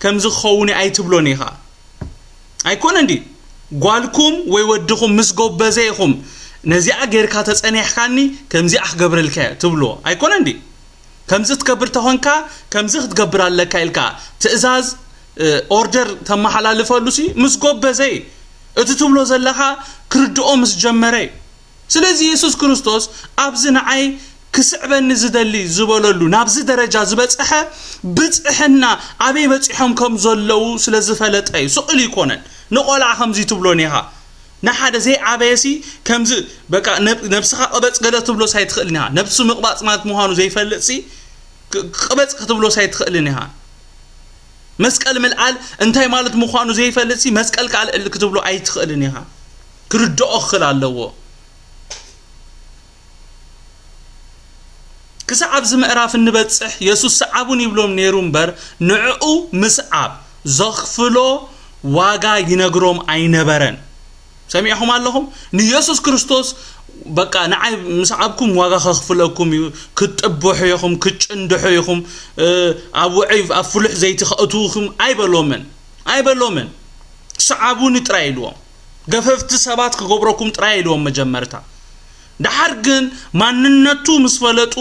ከምዚ ክኸውን እዩ ኣይትብሎን ኢኻ። ኣይኮነን ድዩ? ጓልኩም ወይ ወድኹም ምስ ጎበዘ ኢኹም ነዚኣ ጌርካ ተጸኒሕካኒ ከምዚኣ ክገብረልካ እየ ትብልዎ። ኣይኮነን ድዩ? ከምዚ ትገብር ተኾንካ ከምዚ ክትገብር ኣለካ ኢልካ ትእዛዝ ኦርደር ተመሓላልፈሉ ሲ ምስ ጎበዘ እዩ። እቲ ትብሎ ዘለኻ ክርድኦ ምስ ጀመረ እዩ። ስለዚ የሱስ ክርስቶስ ኣብዚ ንዓይ ክስዕበኒ ዝደሊ ዝበለሉ ናብዚ ደረጃ ዝበጽሐ ብጽሕና ኣበይ በጺሖም ከም ዘለዉ ስለ ዝፈለጠ እዩ። ስቕል ይኮነን ንቆልዓ ከምዚ ትብሎን ኢኻ። ንሓደ ዘይዓበየሲ ከምዚ በቃ ነብ- ነብስኻ ቅበጽ ገለ ትብሎስ ኣይትኽእልን ኢኻ። ነብሱ ምቕባጽ ማለት ምዃኑ ዘይፈልጥሲ ክ- ቅበጽ ክትብሎስ ኣይትኽእልን ኢኻ። መስቀል ምልዓል እንታይ ማለት ምዃኑ ዘይፈልጥሲ መስቀል ካልዕል ክትብሎ ኣይትኽእልን ኢኻ። ክርድኦ ክኽእል ኣለዎ። ክሳዕ ኣብዚ ምዕራፍ እንበጽሕ የሱስ ሰዓቡን ይብሎም ነይሩ እምበር ንዕኡ ምስዓብ ዘኽፍሎ ዋጋ ይነግሮም ኣይነበረን። ሰሚዕኹም ኣለኹም? ንየሱስ ክርስቶስ በቃ ንዓይ ምስዓብኩም ዋጋ ከኽፍለኩም እዩ፣ ክትጥብሑ ኢኹም፣ ክትጭንድሑ ኢኹም፣ እ፣ ኣብ ውዑይ ኣብ ፍሉሕ ዘይቲ ከእትውኹም ኣይበሎምን። ኣይበሎምን። ሰዓቡኒ ጥራይ ኢልዎም። ገፈፍቲ ሰባት ክገብረኩም ጥራይ ኢልዎም መጀመርታ። ደሓር ግን ማንነቱ ምስ ፈለጡ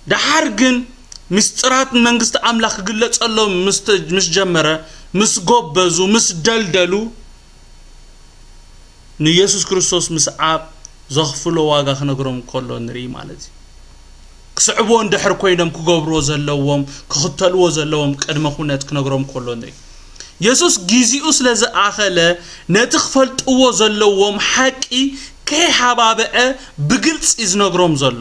ደሓር ግን ምስጢራት መንግስቲ ኣምላኽ ክግለጸሎም ምስ ተ- ምስ ጀመረ ምስ ጎበዙ ምስ ደልደሉ ንየሱስ ክርስቶስ ምስዓብ ዘኽፍሎ ዋጋ ክነግሮም ከሎ ንርኢ ማለት እዩ። ክስዕብዎ እንድሕር ኮይኖም ክገብርዎ ዘለዎም ክኽተልዎ ዘለዎም ቅድመ ኩነት ክነግሮም ከሎ ንርኢ። የሱስ ግዜኡ ስለ ዝኣኸለ ነቲ ክፈልጥዎ ዘለዎም ሓቂ ከይሓባብዐ ብግልጺ እዩ ዝነግሮም ዘሎ።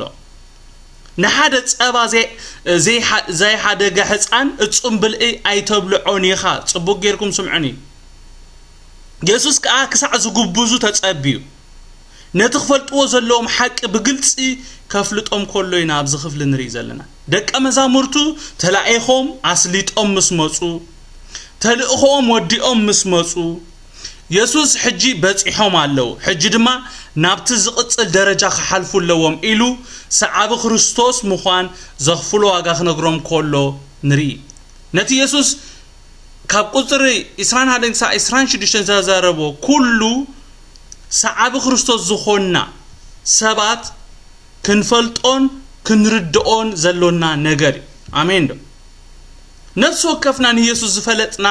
ንሓደ ጸባ ዘይ- ዘይሓ- ዘይሓደገ ሕፃን እጹም ብልዒ ኣይተብልዖን ኢኻ። ጽቡቕ ጌርኩም ስምዑኒ። የሱስ ከኣ ክሳዕ ዝጉብዙ ተጸብዩ ነቲ ክፈልጥዎ ዘለዎም ሓቂ ብግልጺ ከፍልጦም ከሎ ኢና ኣብዚ ክፍሊ ንርኢ ዘለና። ደቀ መዛሙርቱ ተላኢኾም ኣስሊጦም ምስ መጹ ተልእኾኦም ወዲኦም ምስ መጹ የሱስ ሕጂ በጺሖም ኣለዉ፣ ሕጂ ድማ ናብቲ ዝቕጽል ደረጃ ክሓልፉ ኣለዎም ኢሉ ሰዓቢ ክርስቶስ ምዃን ዘኽፍሎ ዋጋ ክነግሮም ከሎ ንርኢ። ነቲ የሱስ ካብ ቁጽሪ ዕስራን ሓደን ክሳብ ዕስራን ሽዱሽተን ዘዛረቦ ኩሉ ሰዓቢ ክርስቶስ ዝኾንና ሰባት ክንፈልጦን ክንርድኦን ዘሎና ነገር እዩ። ኣሜን ዶ? ነፍሲ ወከፍና ንየሱስ ዝፈለጥና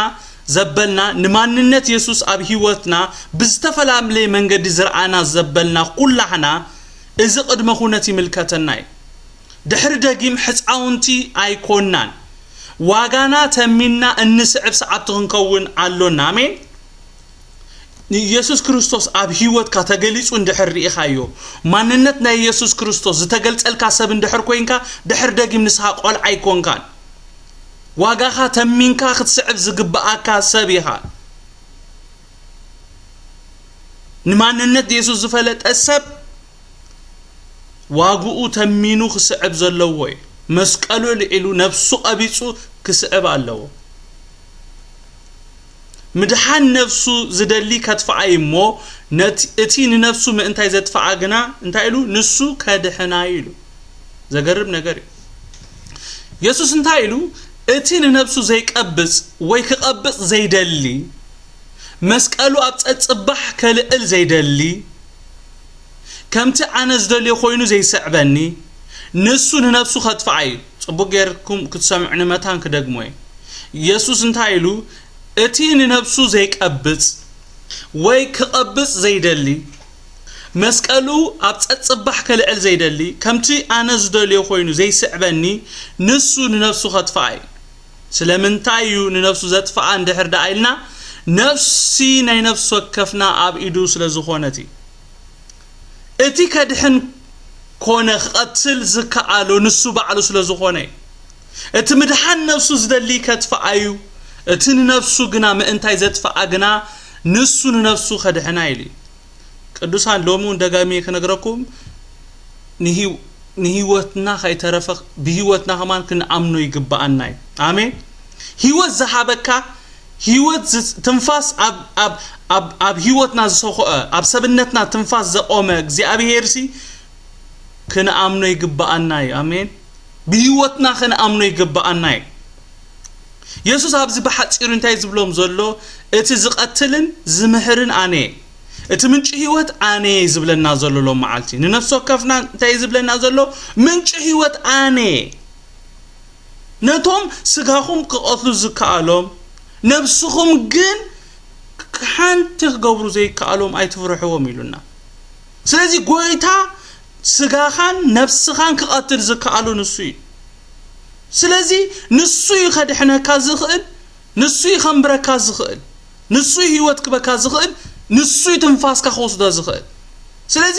ዘበልና ንማንነት የሱስ ኣብ ህይወትና ብዝተፈላለየ መንገዲ ዝረኣና ዘበልና ኩላህና እዚ ቅድመ ኩነት ይምልከተና እዩ። ድሕሪ ደጊም ሕፃውንቲ ኣይኮናን። ዋጋና ተሚና እንስዕብ ሰዓብቲ ክንከውን ኣሎና። ኣሜን። ንኢየሱስ ክርስቶስ ኣብ ህይወትካ ተገሊጹ እንድሕር ርኢኻዮ፣ ማንነት ናይ ኢየሱስ ክርስቶስ ዝተገልጸልካ ሰብ እንድሕር ኮይንካ፣ ድሕር ደጊም ንስኻ ቆልዓ ኣይኮንካን። ዋጋኻ ተሚንካ ክትስዕብ ዝግብኣካ ሰብ ኢኻ። ንማንነት ኢየሱስ ዝፈለጠ ሰብ ዋግኡ ተሚኑ ክስዕብ ዘለዎ እዩ። መስቀሉ ልዒሉ ነፍሱ ቀቢጹ ክስዕብ ኣለዎ። ምድሓን ነፍሱ ዝደሊ ከጥፍኣ እዩ እሞ፣ ነቲ፣ እቲ ንነፍሱ ምእንታይ ዘጥፍኣ ግና እንታይ ኢሉ? ንሱ ከድሕና እዩ ኢሉ። ዘገርም ነገር እዩ። የሱስ እንታይ ኢሉ? እቲ ንነፍሱ ዘይቀብጽ ወይ ክቐብጽ ዘይደሊ፣ መስቀሉ ኣብ ጸጽባሕ ከልዕል ዘይደሊ፣ ከምቲ ኣነ ዝደልዮ ኮይኑ ዘይስዕበኒ፣ ንሱ ንነፍሱ ከጥፍኣ እዩ። ጽቡቕ ጌርኩም ክትሰምዑኒ መታን ክደግሞ እየ። የሱስ እንታይ ኢሉ? እቲ ንነፍሱ ዘይቀብጽ ወይ ክቐብጽ ዘይደሊ፣ መስቀሉ ኣብ ጸጽባሕ ከልዕል ዘይደሊ፣ ከምቲ ኣነ ዝደልዮ ኮይኑ ዘይስዕበኒ፣ ንሱ ንነፍሱ ከጥፍኣ እዩ። ስለምንታይ እዩ ንነፍሱ ዘጥፍኣ እንድሕር ደኣ ኢልና፣ ነፍሲ ናይ ነፍሲ ወከፍና ኣብ ኢዱ ስለ ዝኾነት እዩ። እቲ ከድሕን ኮነ ክቐትል ዝከኣሎ ንሱ ባዕሉ ስለ ዝኾነ እዩ። እቲ ምድሓን ነፍሱ ዝደሊ ከጥፍኣ እዩ። እቲ ንነፍሱ ግና ምእንታይ ዘጥፍኣ ግና ንሱ ንነፍሱ ከድሕና ኢሉ እዩ። ቅዱሳን፣ ሎሚ እውን ደጋሚየ ክነግረኩም፣ ንህይወትና ከይተረፈ ብህይወትና ከማን ክንኣምኖ ይግብኣና እዩ። ኣሜን። ህይወት ዝሃበካ፣ ህይወት ትንፋስ ኣብ ህይወትና ዝሰኮዐ፣ ኣብ ሰብነትና ትንፋስ ዘቆመ እግዚኣብሄርሲ ክንኣምኖ ይግብኣና እዩ። ኣሜን። ብህይወትና ክንኣምኖ ይግብኣና እዩ። የሱስ ኣብዚ ብሓጺሩ እንታይ ዝብሎም ዘሎ? እቲ ዝቐትልን ዝምህርን ኣነ፣ እቲ ምንጪ ህይወት ኣነ ዝብለና ዘሎ ሎም መዓልቲ። ንነፍሲ ወከፍና እንታይ ዝብለና ዘሎ? ምንጪ ህይወት ኣነ። ነቶም ስጋኹም ክቐትሉ ዝከኣሎም፣ ነብስኹም ግን ሓንቲ ክገብሩ ዘይከኣሎም ኣይትፍርሕዎም ኢሉና። ስለዚ ጎይታ ስጋኻን ነብስኻን ክቐትል ዝከኣሉ ንሱ እዩ። ስለዚ ንሱ እዩ ከድሕነካ ዝኽእል፣ ንሱ እዩ ከንብረካ ዝኽእል፣ ንሱ እዩ ህይወት ክበካ ዝኽእል፣ ንሱ እዩ ትንፋስካ ክወስዶ ዝኽእል። ስለዚ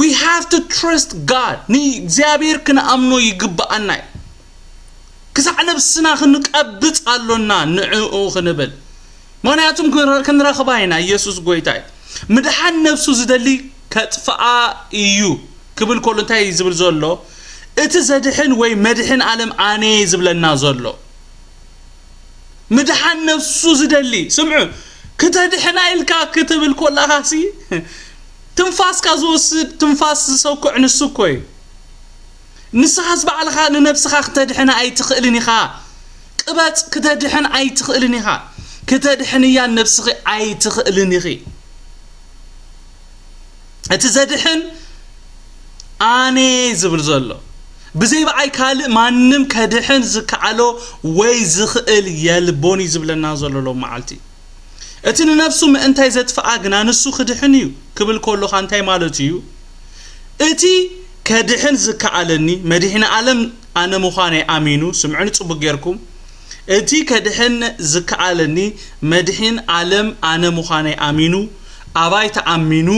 we have to trust God። ንእግዚኣብሔር ክንኣምኖ ይግብኣና እዩ። ክሳዕ ነብስና ክንቀብጽ ኣሎና ንዕኡ ክንብል። ምኽንያቱም ክንረኽባ ኢና። ኢየሱስ ጎይታ እዩ። ምድሓን ነብሱ ዝደሊ ከጥፍኣ እዩ ክብል ከሎ እንታይ እዩ ዝብል ዘሎ? እቲ ዘድሕን ወይ መድሕን ዓለም ኣነ እዩ ዝብለና ዘሎ። ምድሓን ነብሱ ዝደሊ፣ ስምዑ፣ ክተድሕና ኢልካ ክትብል ኮላኻሲ ትንፋስካ ዝወስድ፣ ትንፋስ ዝሰኩዕ ንሱ እኮ እዩ። ንስኻስ ባዕልኻ ንነብስኻ ክተድሕና ኣይትኽእልን ኢኻ። ቅበጽ፣ ክተድሕን ኣይትኽእልን ኢኻ። ክተድሕንያ ነብስኺ ኣይትኽእልን ኢኺ። እቲ ዘድሕን ኣነ ዝብል ዘሎ፣ ብዘይ ብኣይ ካልእ ማንም ከድሕን ዝከኣሎ ወይ ዝኽእል የልቦን እዩ ዝብለና ዘሎ ሎም መዓልቲ። እቲ ንነብሱ ምእንታይ ዘጥፍኣ ግና ንሱ ክድሕን እዩ ክብል ከሎኻ እንታይ ማለቱ እዩ? እቲ ከድሕን ዝከኣለኒ መድሕኒ ዓለም ኣነ ምዃነይ ኣሚኑ፣ ስምዑኒ ጽቡቕ ጌርኩም፣ እቲ ከድሕን ዝከኣለኒ መድሕን ዓለም ኣነ ምዃነይ ኣሚኑ፣ ኣባይ ተኣሚኑ፣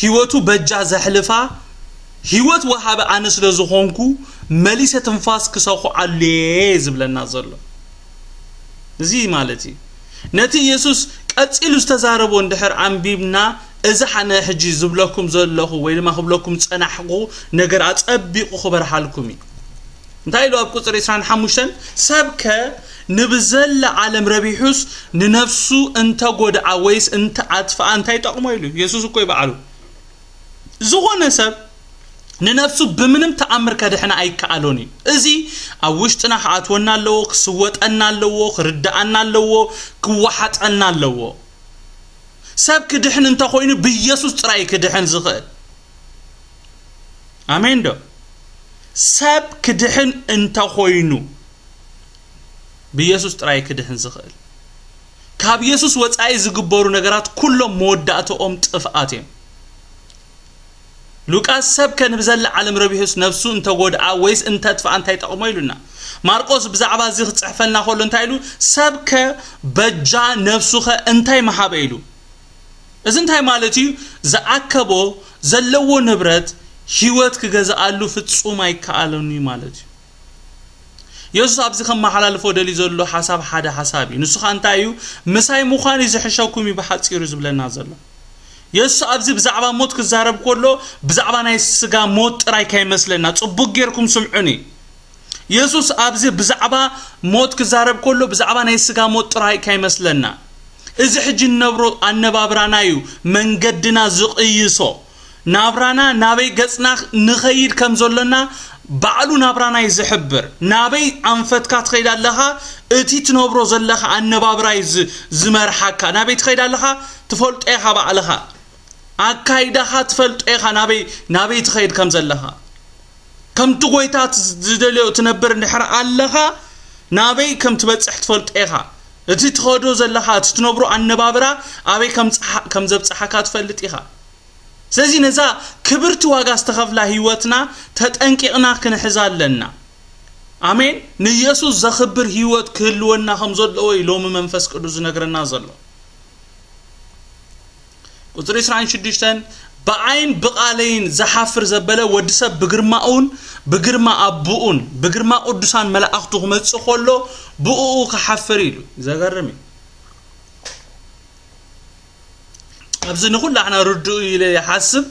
ህይወቱ በጃ ዘሕልፋ፣ ህይወት ወሃቢ ኣነ ስለ ዝኾንኩ፣ መሊሰ ትንፋስ ክሰኹዓሉ እየ ዝብለና ዘሎ። እዚ ማለት እዩ። ነቲ ኢየሱስ ቀጺሉ ዝተዛረቦ እንድሕር ኣንቢብና፣ እዚ ሓነ ሕጂ ዝብለኩም ዘለኹ ወይ ድማ ክብለኩም ዝጸናሕኩ ነገር ኣጸቢቑ ክበርሃልኩም እዩ። እንታይ ኢሉ ኣብ ቁጽሪ ዕስራን ሓሙሽተን? ሰብከ ንብዘላ ዓለም ረቢሑስ ንነፍሱ እንተጎድኣ ወይስ እንተኣጥፍኣ እንታይ ጠቕሞ? ኢሉ ኢየሱስ እኮ እዩ ባዕሉ። ዝኾነ ሰብ ንነፍሱ ብምንም ተኣምር ከድሕና ኣይከኣሎን እዩ። እዚ ኣብ ውሽጥና ክኣትወና ኣለዎ፣ ክስወጠና ኣለዎ፣ ክርድኣና ኣለዎ፣ ክወሓጠና ኣለዎ። ሰብ ክድሕን እንተኾይኑ ብኢየሱስ ጥራይ ክድሕን ዝኽእል። ኣሜን ዶ? ሰብ ክድሕን እንተኾይኑ ብኢየሱስ ጥራይ ክድሕን ዝኽእል። ካብ ኢየሱስ ወጻኢ ዝግበሩ ነገራት ኩሎም መወዳእትኦም ጥፍኣት እዮም። ሉቃስ፣ ሰብከ ንብዘላ ዓለም ረቢሑስ ነፍሱ እንተጎድኣ ወይስ እንተጥፍኣ እንታይ ጠቕሞ? ኢሉና። ማርቆስ ብዛዕባ እዚ ክጽሕፈልና ከሎ እንታይ ኢሉ? ሰብከ በጃ ነፍሱኸ እንታይ መሃበ? ኢሉ። እዚ እንታይ ማለት እዩ? ዝኣከቦ፣ ዘለዎ ንብረት፣ ህይወት ክገዝኣሉ ፍጹም ኣይከኣሎን እዩ ማለት እዩ። የሱስ ኣብዚ ከመሓላልፎ ደልዩ ዘሎ ሓሳብ ሓደ ሓሳብ እዩ። ንሱ ኸኣ እንታይ እዩ? ምሳይ ምዃን እዩ ዝሕሸኩም እዩ ብሓጺሩ ዝብለና ዘሎ። የሱስ ኣብዚ ብዛዕባ ሞት ክዛረብ ከሎ ብዛዕባ ናይ ስጋ ሞት ጥራይ ከይመስለና፣ ጽቡቅ ጌርኩም ስምዑኒ። የሱስ ኣብዚ ብዛዕባ ሞት ክዛረብ ከሎ ብዛዕባ ናይ ስጋ ሞት ጥራይ ከይመስለና። እዚ ሕጂ እንነብሮ ኣነባብራና እዩ መንገድና ዝቕይሶ። ናብራና ናበይ ገጽና ንኸይድ ከም ዘሎና ባዕሉ ናብራና እዩ ዝሕብር። ናበይ ኣንፈትካ ትኸይድ ኣለኻ፣ እቲ ትነብሮ ዘለኻ ኣነባብራ እዩ ዝ-፣ ዝመርሓካ። ናበይ ትኸይድ ኣለኻ ትፈልጦ ኢኻ ባዕልኻ። ኣካይዳኻ ትፈልጦ ኢኻ ናበይ፣ ናበይ ትኸይድ ከም ዘለኻ። ከምቲ ጎይታ ት-፣ ዝደልዮ ትነብር እንድሕር ኣለኻ፣ ናበይ ከም ትበጽሕ ትፈልጦ ኢኻ። እቲ ትኸዶ ዘለኻ፣ እቲ ትነብሮ ኣነባብራ ኣበይ ከም ጽሓ-፣ ከም ዘብጽሓካ ትፈልጥ ኢኻ። ስለዚ ነዛ ክብርቲ ዋጋ ዝተኸፍላ ህይወትና ተጠንቂቕና ክንሕዛ ኣለና። ኣሜን። ንየሱስ ዘኽብር ህይወት ክህልወና ከም ዘለዎ እዩ ሎሚ መንፈስ ቅዱስ ዝነግረና ዘሎ። ቁጽሪ ዕስራን ሽዱሽተን፣ "ብኣይን ብቓለይን ዝሓፍር ዘበለ ወዲ ሰብ ብግርማኡን ብግርማ ኣቦኡን ብግርማ ቅዱሳን መላእኽቱ ክመጽእ ከሎ ብእኡ ክሓፍር" ኢሉ። ዘገርም እዩ። ኣብዚ ንኹላሕና ርዱእ ኢለ ይሓስብ።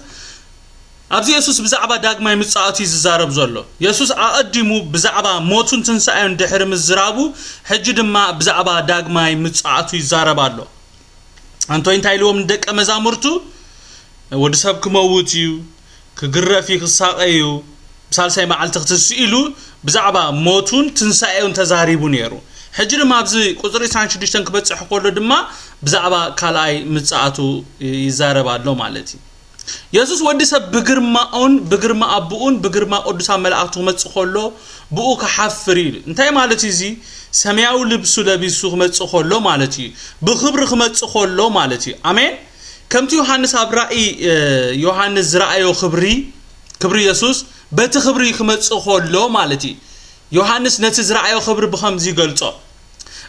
ኣብዚ የሱስ ብዛዕባ ዳግማይ ምጽኣቱ እዩ ዝዛረብ ዘሎ። የሱስ ኣቐዲሙ ብዛዕባ ሞቱን ትንሳኤን ድሕሪ ምዝራቡ፣ ሕጂ ድማ ብዛዕባ ዳግማይ ምጽኣቱ ይዛረብ ኣሎ። ኣንቶይ እንታይ ኢልዎም ንደቀ መዛሙርቱ? "ወዲ ሰብ ክመውት እዩ፣ ክግረፍ እዩ፣ ክሳቐ እዩ፣ ብሳልሳይ መዓልቲ ክትስእ" ኢሉ ብዛዕባ ሞቱን ትንሳኤኡን ተዛሪቡ ነይሩ። ሕጂ ድማ ኣብዚ ቁጽሪ ዕስራን ሽዱሽተን ክበጽሕ ከሎ ድማ ብዛዕባ ካልኣይ ምጽኣቱ ይዛረብ ኣሎ ማለት እዩ። የሱስ ወዲ ሰብ ብግርማኡን ብግርማ ኣቦኡን ብግርማ ቅዱሳን መላእኽቱ ክመጽእ ከሎ ብኡ ክሓፍር እዩ ኢሉ። እንታይ ማለት እዩ እዚ? ሰማያዊ ልብሱ ለቢሱ ክመጽእ ከሎ ማለት እዩ። ብኽብሪ ክመጽእ ከሎ ማለት እዩ። ኣሜን። ከምቲ ዮሃንስ ኣብ ራእይ፣ እ፣ ዮሃንስ ዝረኣዮ ክብሪ፣ ክብሪ የሱስ በቲ ክብሪ ክመጽእ ከሎ ማለት እዩ። ዮሃንስ ነቲ ዝረኣዮ ክብሪ ብኸምዚ ይገልጾ፣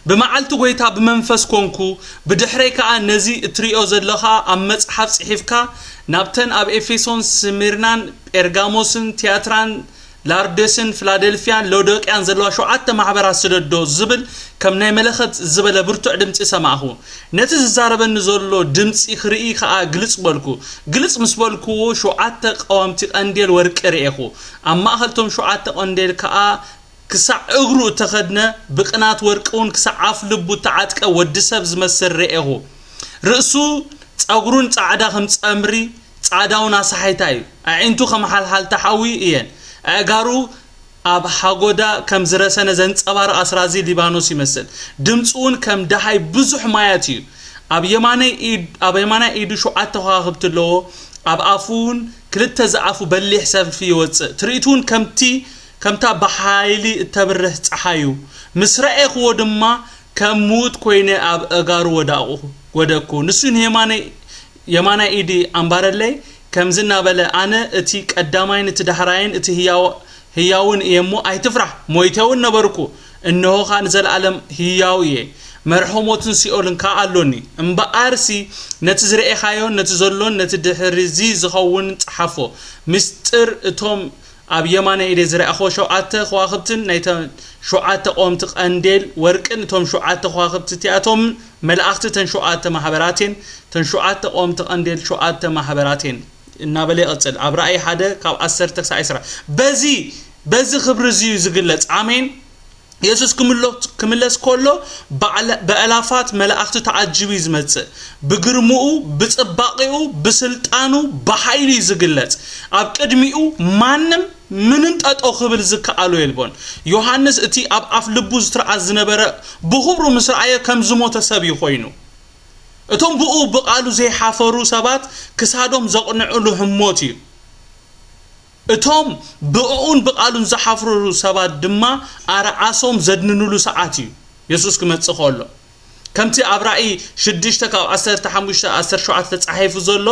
"ብመዓልቲ ጐይታ ብመንፈስ ኰንኩ፣ ብድሕረይ ከኣ ነዚ እትርእዮ ዘለኻ ኣብ መጽሓፍ ጽሒፍካ፣ ናብተን ኣብ ኤፌሶን፣ ስሚርናን፣ ጴርጋሞስን፣ ትያትራን፣ ላርዴስን፣ ፊላደልፍያን፣ ሎዶቅያን ዘለዋ ሸውዓተ ማሕበራት ስደዶ" ዝብል ከም ናይ መለኸት ዝበለ ብርቱዕ ድምጺ ሰማዕኹ። ነቲ ዝዛረበኒ ዘሎ ድምጺ ክርኢ ከኣ ግልጽ በልኩ። ግልጽ ምስ በልክዎ፣ ሸውዓተ ቀዋምቲ ቀንዴል ወርቂ ርኤኹ። ኣብ ማእከል እቶም ሸውዓተ ቀንዴል ከኣ ክሳዕ እግሩ እተኸድነ፣ ብቕናት ወርቂ እውን ክሳዕ ኣፍ ልቡ እተዓጥቀ ወዲ ሰብ ዝመስል ርኤኹ። ርእሱ፣ ጸጉሩን ጻዕዳ ከም ጸምሪ፣ ጻዕዳ እውን ኣሳሒታ እዩ። ኣዒንቱ ከም ሓልሓልታ ሓዊ እየን። ኣእጋሩ ኣብ ሃጎዳ ከም ዝረሰነ ዘንጸባርቕ ኣስራዚ ሊባኖስ ይመስል። ድምጹ እውን ከም ደሃይ ብዙሕ ማያት እዩ። ኣብ የማናይ ኢድ-፣ ኣብ የማናይ ኢዱ ሸውዓተ ከዋኽብቲ ኣለዎ። ኣብ ኣፉ እውን ክልተ ዝኣፉ በሊሕ ሰልፊ ይወጽእ። ትርኢቱ እውን ከምቲ፣ ከምታ ብሓይሊ እተብርህ ጸሓይ እዩ። ምስ ረኤኽዎ ድማ ከም ምዉት ኮይነ ኣብ ኣእጋሩ ወዳቕኹ፣ ወደቅኩ። ንሱ ንየማናይ፣ የማናይ ኢዲ ኣንባረለይ፣ ከምዚ እናበለ፣ "ኣነ እቲ ቀዳማይን እቲ ዳሕራይን እቲ ህያው-፣ ህያውን እየ እሞ ኣይትፍራሕ፣ ሞይተ እውን ነበርኩ፣ እንሆ ኸኣ ንዘለኣለም ህያው እየ፣ መርሖ ሞትን ሲኦልን ከኣ ኣሎኒ። እምበኣርሲ ነቲ ዝረኤኻዮን ነቲ ዘሎን ነቲ ድሕሪዚ ዝኸውን ጸሓፎ። ምስጢር እቶም ኣብ የማናይ ኢደይ ዝረኣኹዎ ሸውዓተ ከዋኽብትን ናይተን ሸውዓተ ቀወምቲ ቀንዴል ወርቅን እቶም ሸውዓተ ከዋኽብቲ እቲኣቶም መላእኽቲ እተን ሸውዓተ ማሕበራት እየን፣ እተን ሸውዓተ ቀወምቲ ቀንዴል ሸውዓተ ማሕበራት እየን" እናበለ ይቕጽል። ኣብ ራእይ ሓደ ካብ ዓሰርተ ክሳዕ ዕስራ። በዚ፣ በዚ ክብሪ እዚ እዩ ዝግለጽ። ኣሜን። የሱስ ክምሎ-፣ ክምለስ ከሎ ባዕለ-፣ ብኣላፋት መላእኽቲ ተዓጂቡ እዩ ዝመጽእ። ብግርምኡ፣ ብጽባቄኡ፣ ብስልጣኑ፣ ብሓይሉ እዩ ዝግለጽ። ኣብ ቅድሚኡ ማንም ምንም ጠጠው ክብል ዝከኣሎ የልቦን። ዮሃንስ እቲ ኣብ ኣፍ ልቡ ዝትርኣስ ዝነበረ ብኽብሩ ምስ ረኣየ ከም ዝሞተ ሰብ እዩ ኮይኑ። እቶም ብኡ ብቃሉ ዘይሓፈሩ ሰባት ክሳዶም ዘቕንዕሉ ህሞት እዩ። እቶም ብእኡን ብቃሉን ዝሓፍሩ ሰባት ድማ ኣርዓሶም ዘድንንሉ ሰዓት እዩ። የሱስ ክመጽእ ከሎ። ከምቲ ኣብ ራእይ ሽዱሽተ ካብ ዓሰርተ ሓሙሽተ ዓሰርተ ሸውዓተ ተጻሒፉ ዘሎ፣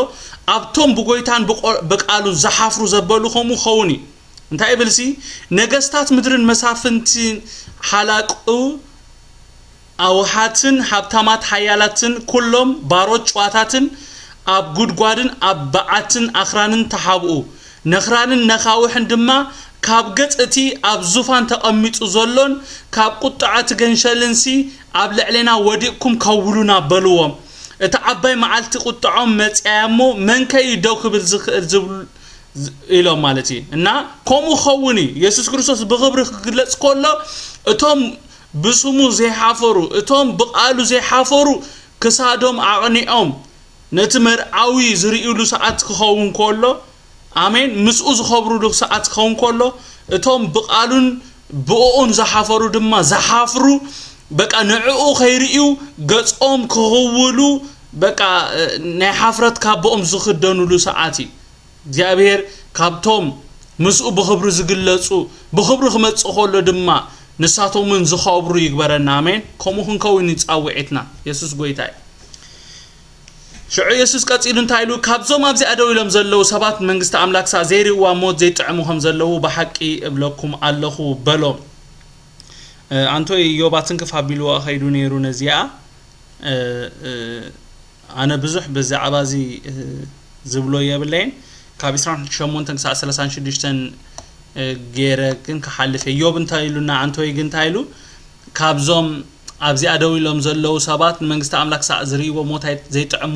ኣብቶም ብጎይታን ብቆ-፣ ብቃሉን ዝሓፍሩ ዘበሉ ከምኡ ክኸውን እዩ። እንታይ ይብልሲ? ነገስታት ምድርን መሳፍንትን ሓላቁ ኣውሓትን ሃብታማት ሓያላትን ኩሎም ባሮት ጨዋታትን ኣብ ጉድጓድን ኣብ በዓትን ኣኽራንን ተሓብኡ። ነኽራንን ነኻውሕን ድማ ካብ ገጽ እቲ ኣብ ዙፋን ተቐሚጡ ዘሎን ካብ ቁጥዐ እቲ ገንሸልንሲ ኣብ ልዕሌና ወዲቕኩም ከውሉና በልዎም። እታ ዓባይ መዓልቲ ቁጥዖም መጺኣያ እሞ፣ መን ከ እዩ ደው ክብል ዝኽእል ዝብሉ ኢሎም ማለት እዩ። እና ከምኡ ክኸውን እዩ። የሱስ ክርስቶስ ብኽብሪ ክግለጽ ከሎ፣ እቶም ብስሙ ዘይሓፈሩ፣ እቶም ብቓሉ ዘይሓፈሩ ክሳዶም ኣቕኒዖም ነቲ መርዓዊ ዝርእዩሉ ሰዓት ክኸውን ከሎ፣ ኣሜን፣ ምስኡ ዝኸብሩሉ ሰዓት ክኸውን ከሎ፣ እቶም ብቓሉን ብእኡን ዝሓፈሩ ድማ ዝሓፍሩ፣ በቃ ንዕኡ ከይርእዩ ገጾም ክኽውሉ፣ በቃ ናይ ሓፍረት ካቦኦም ዝኽደኑሉ ሰዓት እዩ። እግዚኣብሔር ካብቶም ምስኡ ብኽብሪ ዝግለጹ፣ ብኽብሪ ክመጽእ ከሎ ድማ ንሳቶም እውን ዝኸብሩ ይግበረና። ኣሜን። ከምኡ ክንከውን እዩ ጻውዒትና። የሱስ ጎይታ እዩ። ሽዑ የሱስ ቀጺሉ እንታይ ኢሉ? ካብዞም ኣብዚኣ ደው ኢሎም ዘለዉ ሰባት መንግስቲ ኣምላክ ሳዕ ዘይርእዋ ሞት ዘይጥዕሙ ከም ዘለዉ ብሓቂ እብለኩም ኣለኹ በሎም። እ፣ ኣንቶይ፣ ዮባ ትንክፍ ኣቢልዋ ኸይዱ ነይሩ ነዚኣ። እ፣ እ፣ ኣነ ብዙሕ ብዛዕባ እዚ፣ እ፣ ዝብሎ የብለይን። ካብ ዕስራን ሸሞንተን ክሳዕ ሰላሳን ሽዱሽተን፣ እ፣ ገይረ ግን ክሓልፍ እየ። ዮብ እንታይ ኢሉና? ኣንቶይ ግን እንታይ ኢሉ? ካብዞም ኣብዚኣ ደው ኢሎም ዘለዉ ሰባት ንመንግስቲ ኣምላክ ሳዕ ዝርእይዎ ሞት ኣይ-፣ ዘይጥዕሙ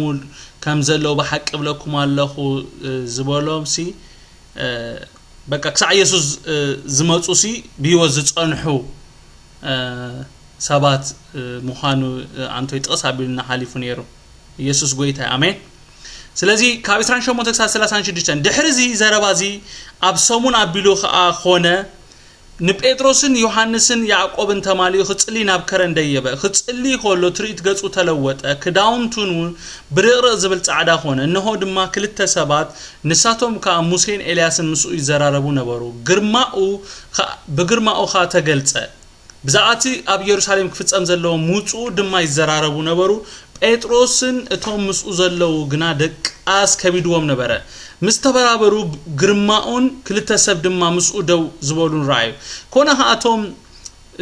ከም ዘለዉ ብሓቂ እብለኩም ኣለኹ፣ እ፣ ዝበሎም ሲ፣ እ፣ በቃ ክሳዕ የሱስ፣ እ፣ ዝመጹ ሲ ብህይወት ዝጸንሑ፣ እ፣ ሰባት፣ እ፣ ምዃኑ፣ እ፣ ኣንቶይ ጥቕስ ኣቢሉና ሓሊፉ ነይሩ። የሱስ ጎይታ እዩ። ኣሜን። ስለዚ ካብ ዕስራን ሸሞንተ ክሳብ ሰላሳን ሽዱሽተን፣ ድሕሪ እዚ ዘረባ እዚ ኣብ ሰሙን ኣቢሉ ኸኣ ኾነ፣ ንጴጥሮስን ዮሃንስን ያዕቆብን ተማሊኡ ክጽሊ ናብ ከረን ደየበ። ክጽሊ ከሎ ትርኢት ገጹ ተለወጠ፣ ክዳውንቱን እውን ብርቕርቕ ዝብል ጻዕዳ ኾነ። እንሆ ድማ ክልተ ሰባት፣ ንሳቶም ከኣ ሙሴን ኤልያስን ምስኡ ይዘራረቡ ነበሩ። ግርማኡ ኸ-፣ ብግርማኡ ኸኣ ተገልጸ። ብዛዕባ እቲ ኣብ የሩሳሌም ክፍጸም ዘለዎ ምውጽኡ ድማ ይዘራረቡ ነበሩ። ጴጥሮስን እቶም ምስኡ ዘለዉ ግና ደቃስ ከቢድዎም ነበረ። ምስ ተበራበሩ ግርማኡን ክልተ ሰብ ድማ ምስኡ ደው ዝበሉን ረኣዩ። ኮነ ኸኣ እቶም፣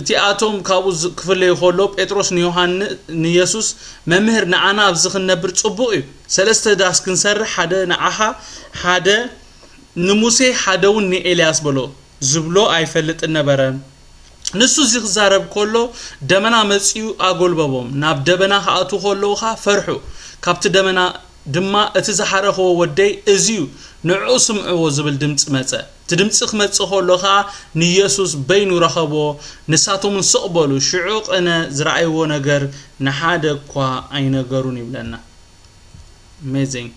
እቲኣቶም ካብኡ ዝ-፣ ክፍለዩ ከሎ ጴጥሮስ ንዮሃን-፣ ንየሱስ፣ "መምህር፣ ንዓና ኣብዚ ክንነብር ጽቡቕ እዩ። ሰለስተ ዳስ ክንሰርሕ፣ ሓደ ንዓኻ፣ ሓደ ንሙሴ፣ ሓደ እውን ንኤልያስ" በሎ። ዝብሎ ኣይፈልጥን ነበረ። ንሱ እዚ ክዛረብ ከሎ ደበና መጺኡ ኣጎልበቦም። ናብ ደበና ክኣትዉ ከለዉ ኸኣ ፈርሑ። ካብቲ ደበና ድማ፣ "እቲ ዝሓረኽዎ ወደይ እዚ እዩ፣ ንዕኡ ስምዕዎ" ዝብል ድምጺ መጸ። እቲ ድምጺ ክመጽእ ከሎ ኸኣ ንየሱስ በይኑ ረኸቦ፣ ንሳቶም እውን ስቕ በሉ። ሽዑ ቅነ ዝረኣይዎ ነገር ንሓደ እኳ ኣይነገሩን ይብለና። Amazing።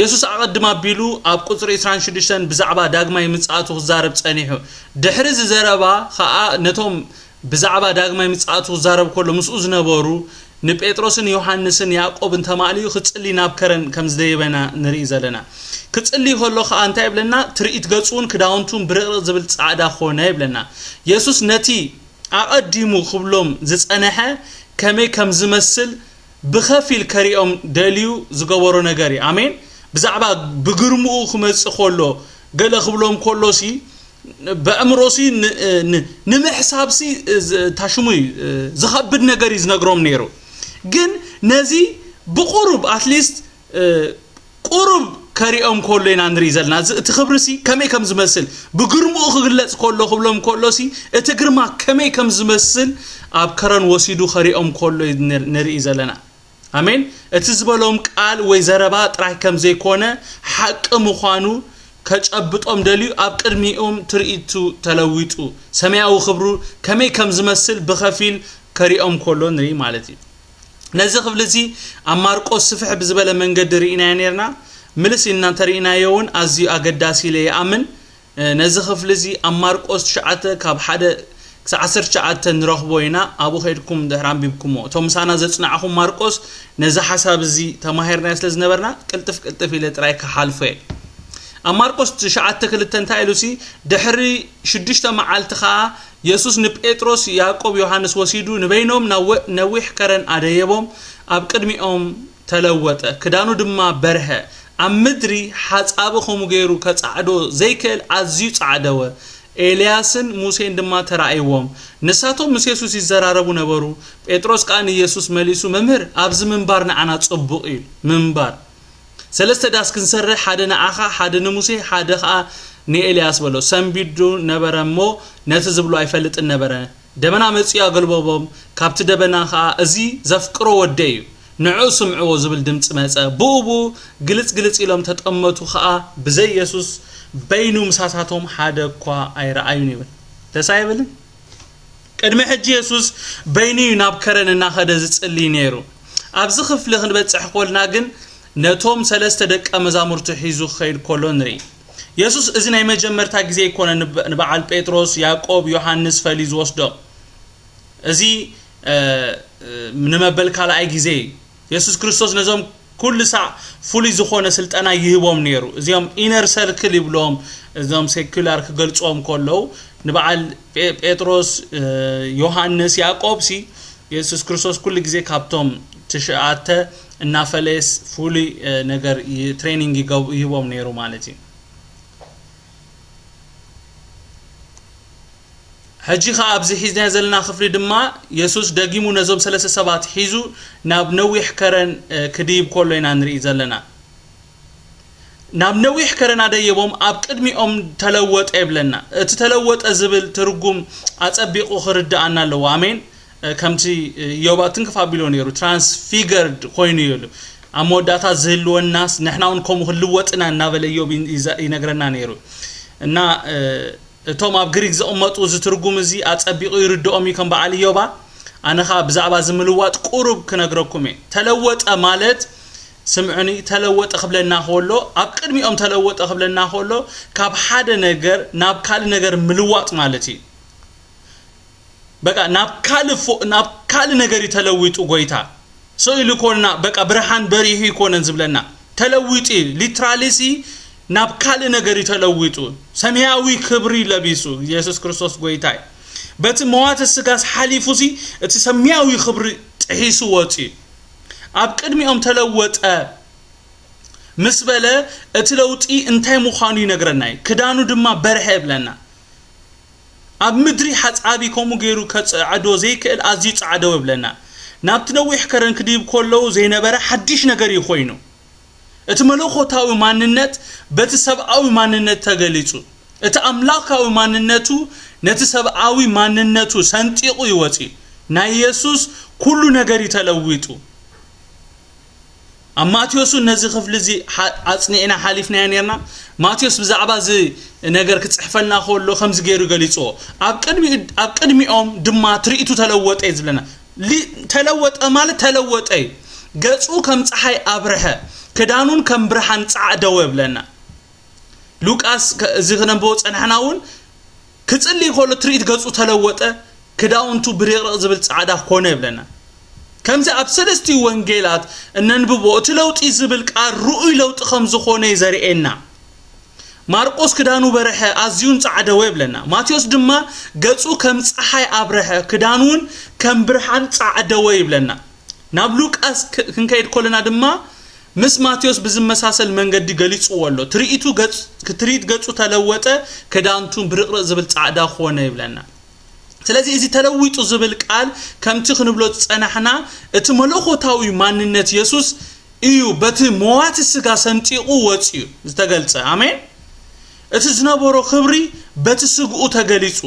የሱስ ኣቐድም ኣቢሉ ኣብ ቁጽሪ ዕስራን ሽዱሽተን ብዛዕባ ዳግማይ ምጽኣቱ ክዛረብ ጸኒሑ። ድሕሪ እዚ ዘረባ ኸኣ ነቶም ብዛዕባ ዳግማይ ምጽኣቱ ክዛረብ ከሎ ምስኡ ዝነበሩ ንጴጥሮስን ዮሃንስን ያዕቆብን ተማእልዩ ክጽሊ ናብ ከረን ከም ዝደየበና ንርኢ ዘለና። ክጽሊ ከሎ ኸኣ እንታይ ይብለና? ትርኢት ገጹን ክዳውንቱን ብርቕርቕ ዝብል ጻዕዳ ኾነ ይብለና። የሱስ ነቲ ኣቐዲሙ ክብሎም ዝጸንሐ ከመይ ከም ዝመስል ብኸፊል ከሪኦም ደልዩ ዝገበሮ ነገር እዩ። ኣሜን። ብዛዕባ ብግርምኡ ክመጽእ ከሎ፣ ገለ ክብሎም ከሎሲ፣ በእምሮሲ ን-፣ ን-፣ ንምሕሳብሲ፣ ዝ-፣ ታሽሙ እዩ፣ ዝኸብድ ነገር እዩ ዝነግሮም ነይሩ። ግን ነዚ ብቁሩብ፣ ኣትሊስት፣ ቁሩብ ከሪኦም ከሎ ኢና ንርኢ ዘለና። እዚ፣ እቲ ክብሪሲ ከመይ ከም ዝመስል፣ ብግርምኡ ክግለጽ ከሎ፣ ክብሎም ከሎሲ፣ እቲ ግርማ ከመይ ከም ዝመስል ኣብ ከረን ወሲዱ ከሪኦም ከሎ ን-፣ ንርኢ ዘለና። ኣሜን። እቲ ዝበሎም ቃል ወይ ዘረባ ጥራይ ከም ዘይኮነ፣ ሓቂ ምዃኑ ከጨብጦም ደልዩ፣ ኣብ ቅድሚኦም ትርኢቱ ተለዊጡ፣ ሰማያዊ ክብሩ ከመይ ከም ዝመስል ብኸፊል ከሪኦም ከሎ ንርኢ ማለት እዩ። ነዚ ክፍሊ እዚ ኣብ ማርቆስ ስፍሕ ብዝበለ መንገዲ ርኢናዮ ነይርና። ምልስ ኢልና እንተርኢናዮ እውን ኣዝዩ ኣገዳሲ ኢለ ይኣምን። እ፣ ነዚ ክፍሊ እዚ ኣብ ማርቆስ ትሽዓተ ካብ ሓደ ክሳብ ዓሰርተ ትሽዓተ ንረኽቦ ኢና። ኣብኡ ከይድኩም ድሕሪ ኣንቢብኩሞ። እቶም ምሳና ዘጽናዕኹም ማርቆስ ነዚ ሓሳብ እዚ ተማሂርናዮ ስለ ዝነበርና ቅልጥፍ ቅልጥፍ ኢለ ጥራይ ክሓልፎ እየ። ኣብ ማርቆስ ትሽዓተ ክልተ እንታይ ኢሉሲ፣ ድሕሪ ሽዱሽተ መዓልቲ ኸኣ የሱስ ንጴጥሮስ፣ ያዕቆብ፣ ዮሃንስ ወሲዱ ንበይኖም ናብ ወ-፣ ነዊሕ ከረን ኣደየቦም፣ ኣብ ቅድሚኦም ተለወጠ፣ ክዳኑ ድማ በርሀ። ኣብ ምድሪ ሓጻቢ ከምኡ ገይሩ ከጻዕዶ ዘይክእል ኣዝዩ ጻዕደወ። ኤልያስን ሙሴን ድማ ተራእይዎም። ንሳቶም ምስ የሱስ ይዘራረቡ ነበሩ። ጴጥሮስ ከኣ ንየሱስ መሊሱ፣ "መምህር፣ ኣብዚ ምንባር ንዓና ጽቡቕ እዩ፣ ምንባር። ሰለስተ ዳስ ክንሰርሕ፣ ሓደ ንዓኻ፣ ሓደ ንሙሴ፣ ሓደ ኸኣ ንኤልያስ" በሎ። ሰንቢዱ ነበረ እሞ ነቲ ዝብሎ ኣይፈልጥን ነበረ። ደበና መጺኡ ኣገልበቦም። ካብቲ ደበና ኸኣ፣ "እዚ ዘፍቅሮ ወደይ እዩ፣ ንዕኡ ስምዕዎ" ዝብል ድምጺ መጸ። ብኡ ብኡ ግልጽ ግልጽ ኢሎም ተጠመቱ ኸኣ፣ ብዘይ የሱስ በይኑ ምሳታቶም ሓደ እኳ ኣይረኣዩን ይብል። ደስ ኣይብልን? ቅድሚ ሕጂ የሱስ በይኑ እዩ ናብ ከረን እናኸደ ዝጽሊ ነይሩ። ኣብዚ ክፍሊ ክንበጽሕ ኮልና ግን ነቶም ሰለስተ ደቀ መዛሙርቱ ሒዙ ክኸይድ ከሎ ንርኢ። የሱስ እዚ ናይ መጀመርታ ግዜ ኣይኮነን ንበ-፣ ንበዓል ጴጥሮስ፣ ያዕቆብ፣ ዮሃንስ ፈልዩ ዝወስዶም። እዚ፣ እ፣ እ፣ ንመበል ካልኣይ ግዜ እዩ። የሱስ ክርስቶስ ነዞም ኩሉ ሳዕ ፍሉይ ዝኾነ ስልጠና ይህቦም ነይሩ። እዚኦም ኢነር ሰርክል ይብሎም፣ እዞም ሴኩላር ክገልጽዎም ከለዉ፣ ንበዓል ጴ-፣ ጴጥሮስ፣ እ፣ ዮሃንስ፣ ያዕቆብ ሲ የሱስ ክርስቶስ ኩሉ ግዜ ካብቶም ትሽዓተ እናፈለየስ ፍሉይ፣ እ፣ ነገር ይ-፣ ትሬኒንግ ይገብ-፣ ይህቦም ነይሩ ማለት እዩ። ሕጂ ኸኣ ኣብዚ ሒዝናዮ ዘለና ክፍሊ ድማ የሱስ ደጊሙ ነዞም ሰለስተ ሰባት ሒዙ ናብ ነዊሕ ከረን፣ እ፣ ክድይብ ከሎ ኢና ንርኢ ዘለና። ናብ ነዊሕ ከረን ኣደየቦም፣ ኣብ ቅድሚኦም ተለወጠ ይብለና። እቲ ተለወጠ ዝብል ትርጉም ኣጸቢቑ ክርድኣና ኣለዎ። ኣሜን። እ፣ ከምቲ፣ እ፣ ኢዮብ ትንክፍ ኣቢሎ ነይሩ፣ ትራንስፊገርድ ኮይኑ እዩ ኢሉ። ኣብ መወዳእታ ዝህልወናስ ንሕና እውን ከምኡ ክንልወጥ ኢና እናበለ ኢዮብ ይን-፣ ይዘ-፣ ይነግረና ነይሩ። እና፣ እ፣ እቶም ኣብ ግሪክ ዝቕመጡ እዚ ትርጉም እዚ ኣጸቢቑ ይርድኦም እዩ ከም በዓል ኢዮባ። ኣነ ኸኣ ብዛዕባ እዚ ምልዋጥ ቁሩብ ክነግረኩም እየ። ተለወጠ ማለት፣ ስምዑኒ፣ ተለወጠ ክብለና ከሎ፣ ኣብ ቅድሚኦም ተለወጠ ክብለና ከሎ፣ ካብ ሓደ ነገር ናብ ካልእ ነገር ምልዋጥ ማለት እዩ። በቃ ናብ ካልእ ፎ-፣ ናብ ካልእ ነገር እዩ ተለዊጡ ጎይታ። ሰው ኢሉ ኮንና፣ በቃ ብርሃን በሪሁ ይኮነን ዝብለና። ተለዊጡ እዩ። ሊትራሊ ሲ ናብ ካልእ ነገር እዩ ተለዊጡ። ሰማያዊ ክብሪ ለቢሱ፣ ኢየሱስ ክርስቶስ ጎይታ እዩ። በቲ መዋተ ስጋስ ሓሊፉ ሲ እቲ ሰማያዊ ክብሪ ጥሒሱ ወፂኡ። ኣብ ቅድሚኦም ተለወጠ ምስ በለ፣ እቲ ለውጢ እንታይ ምዃኑ ይነግረና እዩ። ክዳኑ ድማ በርሀ ይብለና። ኣብ ምድሪ ሓጻቢ ከምኡ ገይሩ ከጸዕዶ ዘይክእል ኣዝዩ ጻዕደው ይብለና። ናብቲ ነዊሕ ከረን ክድይብ ከለዉ ዘይነበረ ሓድሽ ነገር እዩ ኮይኑ። እቲ መለኮታዊ ማንነት በቲ ሰብኣዊ ማንነት ተገሊጹ። እቲ ኣምላኻዊ ማንነቱ ነቲ ሰብኣዊ ማንነቱ ሰንጢቑ ይወጺ። ናይ የሱስ ኩሉ ነገር እዩ ተለዊጡ። ኣብ ማቴዎስ እውን ነዚ ክፍሊ እዚ ሓ-፣ ኣጽኒዕና ሓሊፍናዮ ነርና። ማቴዎስ ብዛዕባ እዚ ነገር ክጽሕፈልና ከሎ ከምዚ ገይሩ ገሊጽዎ። ኣብ ቅድሚ-፣ ኣብ ቅድሚኦም ድማ ትርኢቱ ተለወጠ እዩ ዝብለና። ሊ-፣ ተለወጠ ማለት ተለወጠ እዩ። ገጹ ከም ጸሓይ ኣብርሀ፣ ክዳኑን ከም ብርሃን ጻዕደወ ይብለና። ሉቃስ ከ-፣ እዚ ክነንብቦ ጸናሕና እውን ክጽሊ ከሎ ትርኢት ገጹ ተለወጠ፣ ክዳውንቱ ብርቕርቕ ዝብል ጻዕዳ ኮነ ይብለና። ከምዚ ኣብ ሰለስቲኡ ወንጌላት እነንብቦ እቲ ለውጢ ዝብል ቃል ርኡይ ለውጢ ከም ዝኾነ እዩ ዘርእየና። ማርቆስ ክዳኑ በርሐ ኣዝዩን ጻዕደወ ይብለና። ማቴዎስ ድማ ገጹ ከም ጸሓይ ኣብርሐ፣ ክዳኑ እውን ከም ብርሃን ጻዕደወ ይብለና። ናብ ሉቃስ ክ-፣ ክንከይድ ከለና ድማ ምስ ማቴዎስ ብዝመሳሰል መንገዲ ገሊጽዎ ኣሎ። ትርኢቱ ገጽ-፣ ትርኢት ገጹ ተለወጠ፣ ክዳንቱ ብርቕርቕ ዝብል ጻዕዳ ኾነ ይብለና። ስለዚ እዚ ተለዊጡ ዝብል ቃል ከምቲ ክንብሎ ዝጸናሕና እቲ መለኮታዊ ማንነት የሱስ እዩ በቲ መዋቲ ስጋ ሰንጢቑ ወጺኡ ዝተገልጸ። ኣሜን። እቲ ዝነበሮ ክብሪ በቲ ስግኡ ተገሊጹ።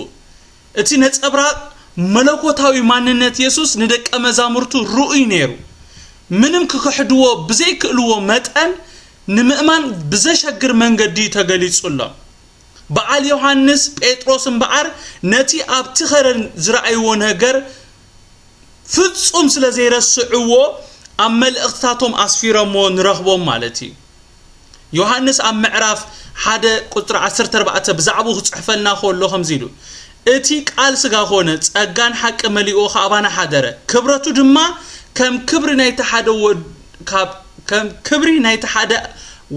እቲ ነጸብራቕ መለኮታዊ ማንነት የሱስ ንደቀ መዛሙርቱ ርኡይ ነይሩ። ምንም ክክሕድዎ ብዘይክእልዎ መጠን ንምእማን ብዘሸግር መንገዲ ተገሊጹሎም። በዓል ዮሃንስ ጴጥሮስ እምበኣር ነቲ ኣብቲ ኸረን ዝረኣይዎ ነገር ፍጹም ስለ ዘይረስዕዎ ኣብ መልእኽትታቶም ኣስፊሮሞ ንረኽቦም ማለት እዩ። ዮሃንስ ኣብ ምዕራፍ ሓደ ቁጽሪ ዓሰርተ ኣርባዕተ ብዛዕባኡ ክጽሕፈልና ከሎ ከምዚ ኢሉ፣ "እቲ ቃል ስጋ ኾነ፣ ጸጋን ሓቂ መሊኡ ኸኣባና ሓደረ። ክብረቱ ድማ ከም ክብሪ ናይቲ ሓደ ወድ-፣ ካብ፣ ከም ክብሪ ናይቲ ሓደ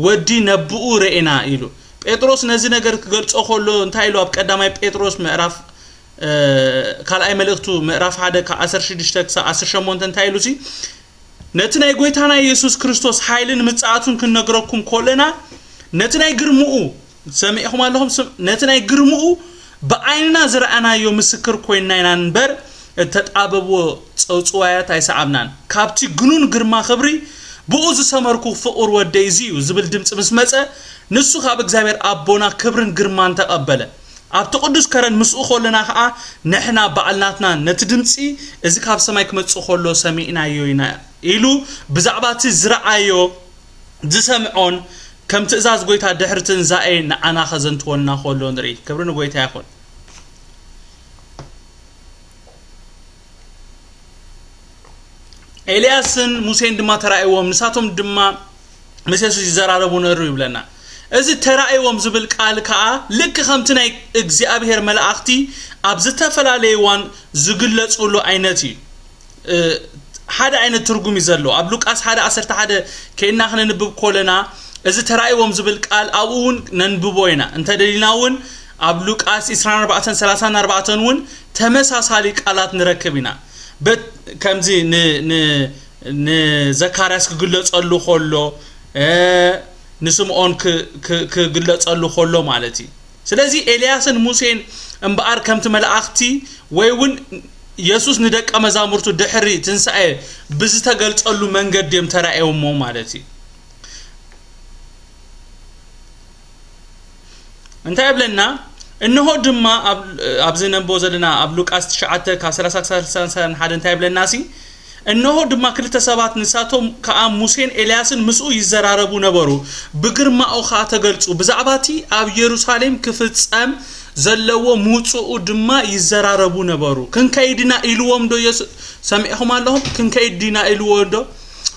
ወዲ ነብኡ ርኤና" ኢሉ። ጴጥሮስ ነዚ ነገር ክገልጾ ከሎ እንታይ ኢሉ? ኣብ ቀዳማይ ጴጥሮስ ምዕራፍ፣ እ፣ ካልኣይ መልእኽቱ ምዕራፍ ሓደ ካብ ዓሰርተ ሽዱሽተ ክሳብ ዓሰርተ ሸሞንተ እንታይ ኢሉ ሲ? "ነቲ ናይ ጎይታና የሱስ ክርስቶስ ሓይልን ምጽኣቱን ክንነግረኩም ከለና፣ ነቲ ናይ ግርምኡ፣ ሰሚዕኹም ኣለኹም? ስም-፣ ነቲ ናይ ግርምኡ ብዓይንና ዝረኣናዮ ምስክር ኮይንና ኢና እምበር፣ እተጣበብዎ ጸውጽዋያት ኣይሰዓብናን። ካብቲ ግኑን ግርማ ክብሪ፣ "ብኡ ዝሰመርኩ ፍቑር ወደይ እዚ እዩ" ዝብል ድምጺ ምስ መጸ፣ ንሱ ካብ እግዚኣብሔር ኣቦና ክብርን ግርማን ተቐበለ። ኣብቲ ቅዱስ ከረን ምስኡ ከለና ኸኣ፣ ንሕና ባዕልናትና ነቲ ድምጺ፣ "እዚ ካብ ሰማይ ክመጽእ ከሎ ሰሚዕናዮ ኢና" ኢሉ ብዛዕባ እቲ ዝረኣዮ ዝሰምዖን ከም ትእዛዝ ጐይታ ድሕሪ ትንሳኤ ንዓና ኸዘንትወና ኸሎ ንርኢ። ክብሪ ንጐይታ ይኹን። ኤልያስን ሙሴን ድማ ተራእይዎም፣ ንሳቶም ድማ ምስ የሱስ ይዘራረቡ ነሩ ይብለና። እዚ ተራእይዎም ዝብል ቃል ከኣ ልክ ከምቲ ናይ እግዚኣብሔር መላእኽቲ ኣብ ዝተፈላለየ እዋን ዝግለጹሉ ዓይነት እዩ። እ፣ ሓደ ዓይነት ትርጉም እዩ ዘለዎ። ኣብ ሉቃስ ሓደ ዓሰርተ ሓደ ከይድና ክነንብብ ከለና፣ እዚ ተራእይዎም ዝብል ቃል ኣብኡ እውን ነንብቦ ኢና። እንተደሊና እውን ኣብ ሉቃስ ዕስራን ኣርባዕተን ሰላሳን ኣርባዕተን እውን ተመሳሳሊ ቃላት ንረክብ ኢና። በት-፣ ከምዚ ን-፣ ን-፣ ንዘካርያስ ክግለጸሉ ከሎ፣ እ፣ ንስምዖን ክ-፣ ክ-፣ ክግለጸሉ ከሎ ማለት እዩ። ስለዚ ኤልያስን ሙሴን እምበኣር ከምቲ መላእኽቲ ወይ እውን የሱስ ንደቀ መዛሙርቱ ድሕሪ ትንሳኤ ብዝተገልጸሉ መንገዲ እዮም ተራእዮሞ ማለት እዩ። እንታይ ይብለና? እንሆ ድማ ኣብ-፣ ኣብዚ ነንብቦ ዘለና ኣብ ሉቃስ ትሽዓተ ካብ ሰላሳ ክሳብ ሰላሳ ሓደ እንታይ ይብለና ሲ? እንሆ ድማ ክልተ ሰባት፣ ንሳቶም ከኣ ሙሴን ኤልያስን ምስኡ ይዘራረቡ ነበሩ፣ ብግርማኡ ከኣ ተገልጹ፣ ብዛዕባ እቲ ኣብ የሩሳሌም ክፍጸም ዘለዎ ምውጽኡ ድማ ይዘራረቡ ነበሩ። ክንከይድና ኢልዎም ዶ የሱ-፣ ሰሚዕኹም ኣለኹም? ክንከይድ ዲና ኢልዎ ዶ?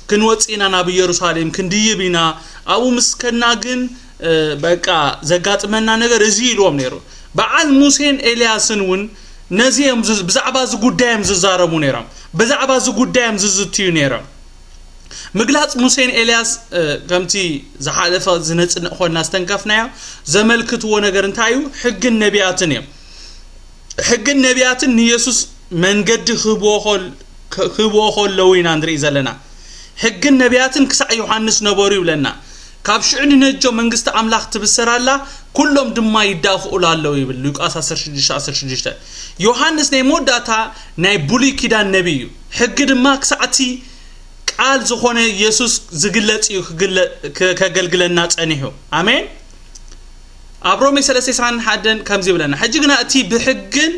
ክንወጽእ ኢና ናብ ኢየሩሳሌም፣ ክንድይብ ኢና፣ ኣብኡ ምስ ከድና ግን፣ እ፣ በቃ ዘጋጥመና ነገር እዚ ኢልዎም ነይሩ። በዓል ሙሴን ኤልያስን እውን ነዚ እዮም ዝ-፣ ብዛዕባ እዚ ጉዳይ እዮም ዝዛረቡ ነይሮም። ብዛዕባ እዚ ጉዳይ እዮም ዝዝትዩ ነይሮም። ምግላጽ ሙሴን ኤልያስ፣ እ፣ ከምቲ ዝሓለፈ ዝነጽንዕ ኮልና ዝተንከፍናዮ ዘመልክትዎ ነገር እንታይ እዩ? ሕግን ነቢያትን እዮም። ሕግን ነቢያትን ንየሱስ መንገዲ ክህብዎ ከል-፣ ክህብዎ ከለዉ ኢና ንርኢ ዘለና። ሕግን ነቢያትን ክሳዕ ዮሃንስ ነበሩ ይብለና። ካብ ሽዑ ንነጆ መንግስቲ ኣምላኽ ትብሰር ኣላ፣ ኩሎም ድማ ይዳፍኡላ ኣለዉ ይብል ሉቃስ ዓሰርተ ሽዱሽተ ዓሰርተ ሽዱሽተ። ዮሃንስ ናይ መወዳእታ ናይ ብሉይ ኪዳን ነቢይ እዩ። ሕጊ ድማ ክሳዕ እቲ ቃል ዝኾነ የሱስ ዝግለጽ እዩ ክግለ-፣ ከ-፣ ከገልግለና ጸኒሑ። ኣሜን። ኣብ ሮሜ ሰለስተ ዕስራን ሓደን ከምዚ ይብለና፣ "ሕጂ ግና እቲ ብሕግን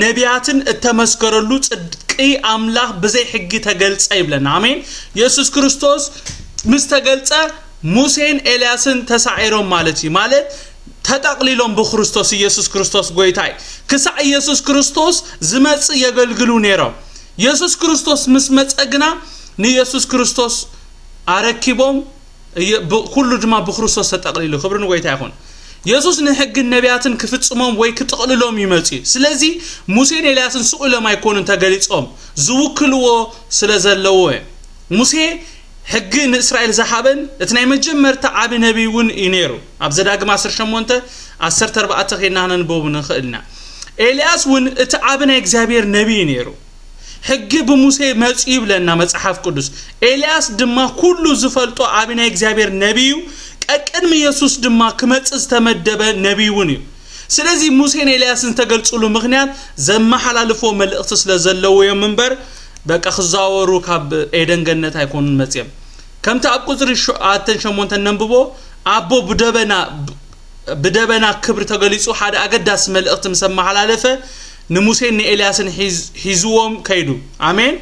ነቢያትን እተመስከረሉ ጽድቂ ኣምላኽ ብዘይ ሕጊ ተገልጸ" ይብለና። ኣሜን። የሱስ ክርስቶስ ምስ ተገልጸ ሙሴን ኤልያስን ተሳዒሮም ማለት እዩ። ማለት ተጠቕሊሎም ብክርስቶስ፣ ኢየሱስ ክርስቶስ ጐይታ እዩ። ክሳዕ ኢየሱስ ክርስቶስ ዝመጽእ የገልግሉ ነይሮም። የሱስ ክርስቶስ ምስ መጸ ግና ንየሱስ ክርስቶስ ኣረኪቦም እየ-፣ ብ-፣ ኩሉ ድማ ብክርስቶስ ተጠቕሊሉ። ክብሪ ንጎይታ ይኹን። የሱስ ንሕግን ነቢያትን ክፍጽሞም ወይ ክጥቕልሎም እዩ መጺኡ። ስለዚ ሙሴን ኤልያስን ስቕ ኢሎም ኣይኮኑን ተገሊጾም፣ ዝውክልዎ ስለ ዘለዉ እዮም። ሙሴ ሕጊ ንእስራኤል ዝሃበን እቲ ናይ መጀመርታ ዓቢ ነቢይ እውን እዩ ነይሩ። ኣብ ዘዳግም ዓሰርተ ሸሞንተ ዓሰርተ ኣርባዕተ ኬድና ክነንብቦ ንኽእል ኢና። ኤልያስ እውን እቲ ዓቢ ናይ እግዚኣብሔር ነቢይ እዩ ነይሩ። ሕጊ ብሙሴ መጺኡ ይብለና መጽሓፍ ቅዱስ። ኤልያስ ድማ ኩሉ ዝፈልጦ ዓቢ ናይ እግዚኣብሔር ነቢይ እዩ። ቀቅድሚ የሱስ ድማ ክመጽእ ዝተመደበ ነቢይ እውን እዩ። ስለዚ ሙሴን ኤልያስን ዝተገልጹሉ ምኽንያት ዘመሓላልፍዎ መልእኽቲ ስለ ዘለዉ እዮም እምበር፣ በቃ ክዘዋወሩ ካብ ኤደን ገነት ኣይኮኑን መጺኦም። ከምቲ ኣብ ቁጽሪ ሸ-፣ ኣተን ሸሞንተን ነንብቦ፣ ኣቦ ብደበና፣ ብደበና ክብሪ ተገሊጹ ሓደ ኣገዳሲ መልእኽቲ ምስ ኣመሓላለፈ፣ ንሙሴን ንኤልያስን ሒዝ-፣ ሒዝዎም ከይዱ። ኣሜን።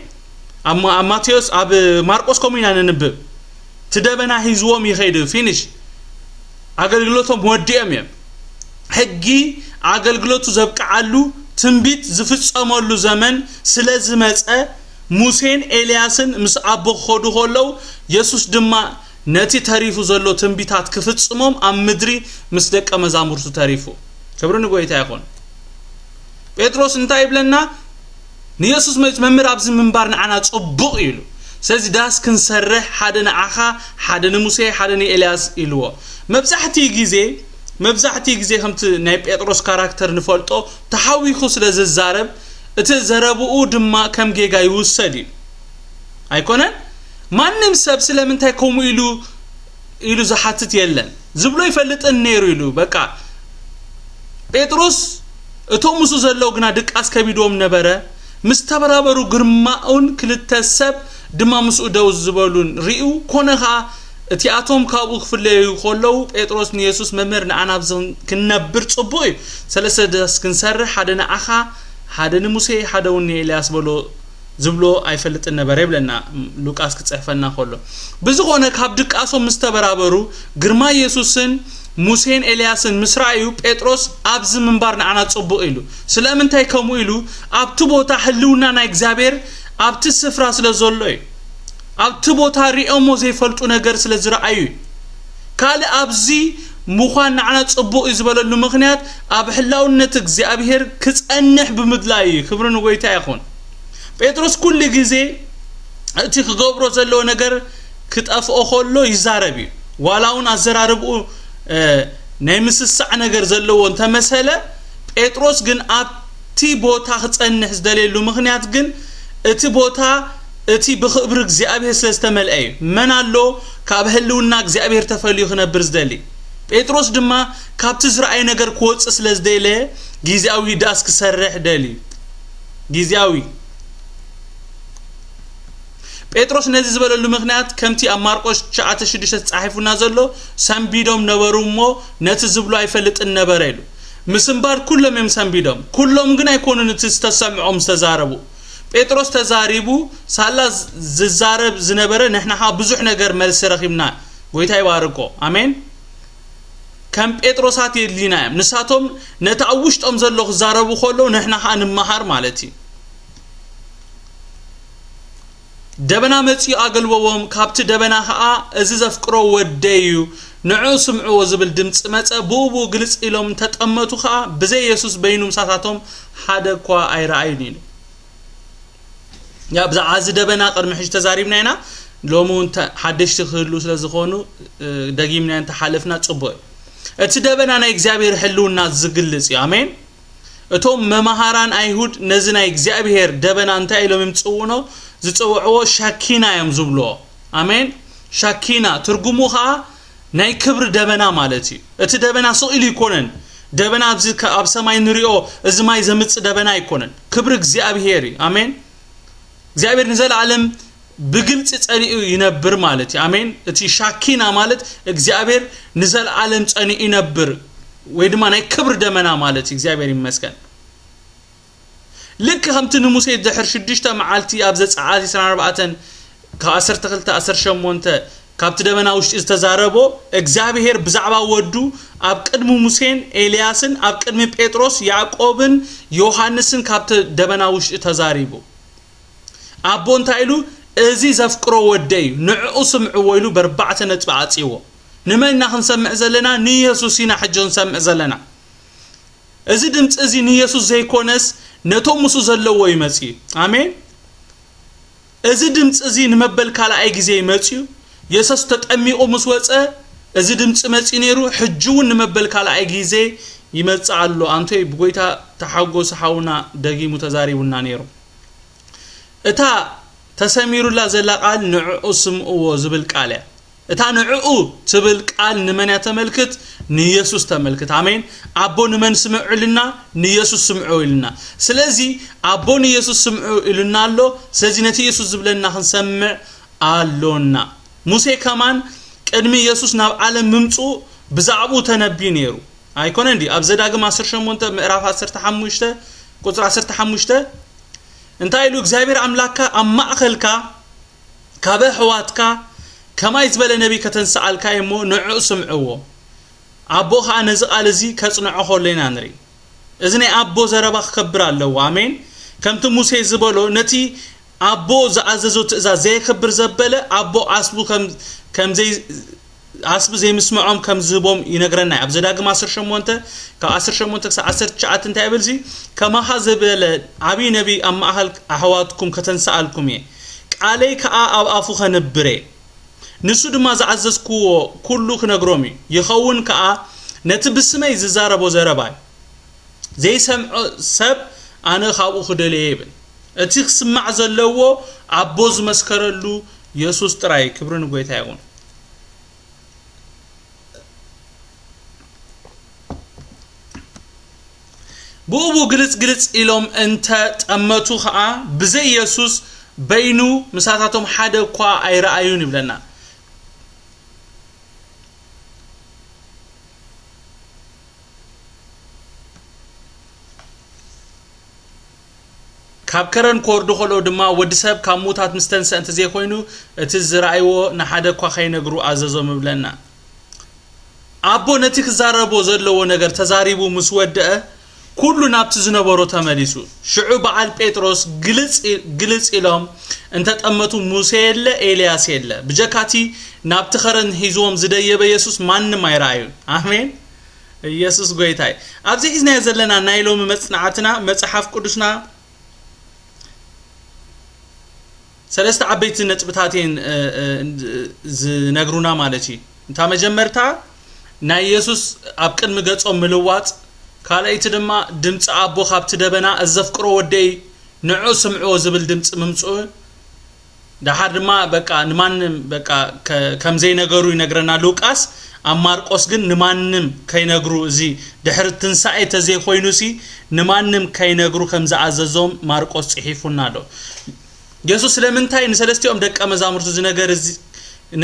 ኣብ ማ-፣ ኣብ ማቴዎስ፣ ኣብ ማርቆስ ከምኡ ኢና ነንብብ። እቲ ደበና ሒዝዎም ይኸይዱ። ፊኒሽ። ኣገልግሎቶም ወዲኦም እዮም። ሕጊ ኣገልግሎቱ ዘብቅዓሉ ትንቢት ዝፍጸመሉ ዘመን ስለ ዝመጸ፣ ሙሴን ኤልያስን ምስ ኣቦ ክኸዱ ከለዉ፣ የሱስ ድማ ነቲ ተሪፉ ዘሎ ትንቢታት ክፍጽሞም ኣብ ምድሪ ምስ ደቀ መዛሙርቱ ተሪፉ። ክብሪ ንጎይታ ይኹን። ጴጥሮስ እንታይ ይብለና? ንየሱስ መ-፣ "መምህር፣ ኣብዚ ምንባር ንዓና ጽቡቕ" ኢሉ። ስለዚ ዳስ ክንሰርሕ፣ ሓደ ንዓኻ፣ ሓደ ንሙሴ፣ ሓደ ንኤልያስ ኢልዎ። መብዛሕትኡ ግዜ፣ መብዛሕትኡ ግዜ ከምቲ ናይ ጴጥሮስ ካራክተር ንፈልጦ፣ ተሓዊኹ ስለ ዝዛረብ፣ እቲ ዘረብኡ ድማ ከም ጌጋ ይውሰድ እዩ። ኣይኮነን? ማንም ሰብ ስለምንታይ ከምኡ ኢሉ፣ ኢሉ ዝሓትት የለን። ዝብሎ ይፈልጥን ነይሩ ኢሉ። በቃ ጴጥሮስ እቶም ምስኡ ዘለዉ ግና ድቃስ ከቢድዎም ነበረ። ምስ ተበራበሩ፣ ግርማኡን ክልተ ሰብ ድማ ምስኡ ደው ዝበሉን ርእዩ። ኮነ ኸኣ፣ እቲኣቶም ካብኡ ክፍለዩ ከለዉ፣ ጴጥሮስ ንየሱስ፣ "መምህር፣ ንኣና ኣብዚ ክንነብር ጽቡቕ እዩ። ሰለስተ ዳስ ክንሰርሕ፣ ሓደ ንዓኻ፣ ሓደ ንሙሴ፣ ሓደ እውን ንኤልያስ" በሎ። ዝብሎ ኣይፈልጥን ነበረ ይብለና ሉቃስ ክጽሕፈልና ከሎ። ብዝኾነ፣ ካብ ድቃሶም ምስ ተበራበሩ፣ ግርማ የሱስን ሙሴን ኤልያስን ምስ ረኣዩ፣ ጴጥሮስ፣ "ኣብዚ ምንባር ንዓና ጽቡቕ" ኢሉ። ስለምንታይ ከምኡ ኢሉ? ኣብቲ ቦታ ህልውና ናይ እግዚኣብሔር ኣብቲ ስፍራ ስለ ዘሎ እዩ። ኣብቲ ቦታ ሪኦሞ ዘይፈልጡ ነገር ስለ ዝረኣዩ እዩ። ካልእ፣ ኣብዚ ምዃን ንዓና ጽቡቕ እዩ ዝበለሉ ምኽንያት፣ ኣብ ህላውነት እግዚኣብሔር ክጸንሕ ብምድላይ እዩ። ክብሪ ንጎይታ ይኹን። ጴጥሮስ ኩሉ ግዜ እቲ ክገብሮ ዘለዎ ነገር ክጠፍኦ ከሎ ይዛረብ እዩ። ዋላ እውን ኣዘራርብኡ፣ እ፣ ናይ ምስሳዕ ነገር ዘለዎ እንተመሰለ፣ ጴጥሮስ ግን ኣብቲ ቦታ ክጸንሕ ዝደልየሉ ምኽንያት ግን፣ እቲ ቦታ እቲ ብኽብሪ እግዚኣብሔር ስለ ዝተመልአ እዩ። መን ኣሎ ካብ ህልውና እግዚኣብሔር ተፈልዩ ክነብር ዝደሊ? ጴጥሮስ ድማ ካብቲ ዝረኣየ ነገር ክወጽእ ስለ ዝደለየ፣ ግዜያዊ ዳስ ክሰርሕ ደልዩ። ግዜያዊ። ጴጥሮስ ነዚ ዝበለሉ ምኽንያት፣ ከምቲ ኣብ ማርቆስ ትሽዓተ ሽዱሽተ ተጻሒፉና ዘሎ፣ "ሰንቢዶም ነበሩ እሞ፣ ነቲ ዝብሎ ኣይፈልጥን ነበረ" ኢሉ። ምስንባድ ኩሎም እዮም ሰንቢዶም። ኩሎም ግን ኣይኮኑን እቲ ዝተሰምዖም ዝተዛረቡ። ጴጥሮስ ተዛሪቡ፣ ሳላ ዝ-፣ ዝዛረብ ዝነበረ፣ ንሕና ኸኣ ብዙሕ ነገር መልሲ ረኺብና። ጎይታ ይባርኮ። ኣሜን። ከም ጴጥሮሳት የድልዩና እዮም። ንሳቶም ነቲ ኣብ ውሽጦም ዘሎ ክዛረቡ ከለዉ፣ ንሕና ኸኣ ንመሃር ማለት እዩ። ደበና መጺኡ ኣገልበዎም፣ ካብቲ ደበና ኸኣ፣ "እዚ ዘፍቅሮ ወደይ እዩ፣ ንዕኡ ስምዕዎ" ዝብል ድምጺ መጸ። ብኡ ብኡ ግልጽ ኢሎም እንተጠመቱ ኸኣ፣ ብዘይ የሱስ በይኑ ምሳታቶም ሓደ እኳ ኣይረኣዩን ኢሉ። ያ፣ ብዛዕባ እዚ ደበና ቅድሚ ሕጂ ተዛሪብና ኢና። ሎሚ እውን ተ-፣ ሓደሽቲ ክህሉ ስለ ዝኾኑ፣ እ፣ ደጊምና እንተሓለፍና ጽቡቕ እዩ። እቲ ደበና ናይ እግዚኣብሔር ህልውና ዝግልጽ እዩ። ኣሜን። እቶም መማሃራን ኣይሁድ ነዚ ናይ እግዚኣብሔር ደበና እንታይ ኢሎም እዮም ዝጽውዕዎ? ዝጽውዕዎ ሸኪና እዮም ዝብልዎ። ኣሜን። ሸኪና ትርጉሙ ኸኣ ናይ ክብሪ ደበና ማለት እዩ። እቲ ደበና ስቕ ኢሉ ኣይኮነን። ደበና ኣብዚ ከ-፣ ኣብ ሰማይ ንሪኦ፣ እዚ ማይ ዘምጽእ ደበና ኣይኮነን። ክብሪ እግዚኣብሔር እዩ። ኣሜን። እግዚኣብሔር ንዘለኣለም ብግልጺ ጸኒዑ ይነብር ማለት እዩ። ኣሜን። እቲ ሻኪና ማለት እግዚኣብሔር ንዘለኣለም ጸኒዑ ይነብር፣ ወይ ድማ ናይ ክብሪ ደመና ማለት እዩ። እግዚኣብሔር ይመስገን። ልክ ከምቲ ንሙሴ ድሕሪ ሽዱሽተ መዓልቲ ኣብ ዘጸኣት ዕስራን ኣርባዕተን ካብ ዓሰርተ ክልተ ዓሰርተ ሸሞንተ ካብቲ ደመና ውሽጢ ዝተዛረቦ እግዚኣብሔር ብዛዕባ ወዱ ኣብ ቅድሚ ሙሴን ኤልያስን ኣብ ቅድሚ ጴጥሮስ፣ ያዕቆብን ዮሃንስን ካብቲ ደመና ውሽጢ ተዛሪቡ። ኣቦ እንታይ ኢሉ? "እዚ ዘፍቅሮ ወደይ እዩ፣ ንዕኡ ስምዕዎ" ኢሉ በርባዕተ ነጥቢ ዓጽይዎ። ንመን ኢና ክንሰምዕ ዘለና? ንየሱስ ኢና ሕጂ ክንሰምዕ ዘለና። እዚ ድምጺ እዚ ንየሱስ ዘይኮነስ ነቶም ምስኡ ዘለዎ እዩ መጺኡ። ኣሜን። እዚ ድምጺ እዚ ንመበል ካልኣይ ግዜ እዩ መጺኡ። የሱስ ተጠሚቑ ምስ ወጸ፣ እዚ ድምጺ መጺኡ ነይሩ፣ ሕጂ እውን ንመበል ካልኣይ ግዜ ይመጽእ ኣሎ። ኣንቶይ ብጎይታ ተሓጎስ ሓውና ደጊሙ ተዛሪቡና ነይሩ። እታ ተሰሚሩላ ዘላ ቃል ንዕኡ ስምዕዎ ዝብል ቃል እያ። እታ ንዕኡ ትብል ቃል ንመን እያ ተመልክት? ንየሱስ ተመልክት። ኣሜን። ኣቦ ንመን ስምዑ ኢሉና? ንየሱስ ስምዑ ኢሉና። ስለዚ ኣቦ ንየሱስ ስምዑ ኢሉና ኣሎ። ስለዚ ነቲ የሱስ ዝብለና ክንሰምዕ ኣሎና። ሙሴ ከማን ቅድሚ የሱስ ናብ ዓለም ምምጽኡ ብዛዕባኡ ተነብዩ ነይሩ። ኣይኮነን ድዩ? ኣብ ዘዳግም ዓሰርተ ሸሞንተ ምዕራፍ ዓሰርተ ሓሙሽተ ቁጽሪ ዓሰርተ ሓሙሽተ እንታይ ኢሉ? "እግዚኣብሔር ኣምላክካ ኣብ ማእከልካ ካብ ኣሕዋትካ ከማይ ዝበለ ነቢይ ከተንስኣልካ እሞ ንዕኡ ስምዕዎ። ኣቦ ኸኣ ነዚ ቃል እዚ ከጽንዖ ከሎ ኢና ንርኢ።" እዚ ናይ ኣቦ ዘረባ ክከብር ኣለዎ። ኣሜን። ከምቲ ሙሴ ዝበሎ፣ ነቲ ኣቦ ዝኣዘዞ ትእዛዝ ዘየክብር ዘበለ፣ ኣቦ ዓስቡ ከም፣ ከም ዘይ-፣ ዓስቢ ዘይምስምዖም ከም ዝህቦም ይነግረና እዩ። ኣብ ዘዳግም ዓሰርተ ሸሞንተ፣ ካብ ዓሰርተ ሸሞንተ ክሳብ ዓሰርተ ትሽዓተ እንታይ ይብል እዚ? "ከማኻ ዝበለ ዓብዪ ነቢይ ኣብ ማእከል ኣሕዋትኩም ከተንስኣልኩም እየ፣ ቃለይ ከኣ ኣብ ኣፉ ከንብር እየ። ንሱ ድማ ዝኣዘዝክዎ ኩሉ ክነግሮም እዩ። ይኸውን ከኣ ነቲ ብስመይ ዝዛረቦ ዘረባይ ዘይሰምዖ ሰብ ኣነ ካብኡ ክደልዮ እየ" ይብል። እቲ ክስማዕ ዘለዎ ኣቦ ዝመስከረሉ የሱስ ጥራይ። ክብሪ ንጎይታ ይኹን። ብኡ ግልጽ ግልጽ ኢሎም እንተ ጠመቱ ኸኣ፣ ብዘይ የሱስ በይኑ ምሳታቶም ሓደ እኳ ኣይረኣዩን ይብለና። ካብ ከረን ክወርዱ ከለዉ ድማ፣ ወዲ ሰብ ካብ ምዉታት ምስ ተንስአ እንተ ዘይኮይኑ፣ እቲ ዝረኣይዎ ንሓደ እኳ ከይነግሩ ኣዘዞም ይብለና። ኣቦ ነቲ ክዛረቦ ዘለዎ ነገር ተዛሪቡ ምስ ወደአ፣ ኩሉ ናብቲ ዝነበሮ ተመሊሱ። ሽዑ በዓል ጴጥሮስ ግልጽ፣ ግልጽ ኢሎም እንተ ጠመቱ፣ ሙሴ የለ፣ ኤልያስ የለ። ብጀካቲ ናብቲ ኸረን ሒዝዎም ዝደየበ የሱስ ማንም ኣይረኣዩን። ኣሜን። ኢየሱስ ጎይታይ። ኣብዚ ሒዝናዮ ዘለና ናይ ሎሚ መጽናዕትና መጽሓፍ ቅዱስና ሰለስተ ዓበይቲ ነጥብታት እየን፣ እ፣ እ፣ ዝነግሩና ማለት እዩ። እታ መጀመርታ ናይ የሱስ ኣብ ቅድሚ ገጾም ምልዋጥ፣ ካልኣይቲ ድማ ድምፂ ኣቦ ካብቲ ደበና "እዚ ዘፍቅሮ ወደይ ንዑ ስምዕዎ" ዝብል ድምፂ ምምፅኡ፣ ደሓር ድማ በቃ ንማንም በቃ ከ-፣ ከም ዘይነገሩ ይነግረና ሉቃስ። ኣብ ማርቆስ ግን ንማንም ከይነግሩ፣ እዚ ድሕሪ ትንሳኤ ተዘይኮይኑሲ ንማንም ከይነግሩ ከም ዝኣዘዞም ማርቆስ ጽሒፉና ኣሎ። የሱስ ስለምንታይ ንሰለስቲኦም ደቀ መዛሙርቱ እዚ ነገር፣ እዚ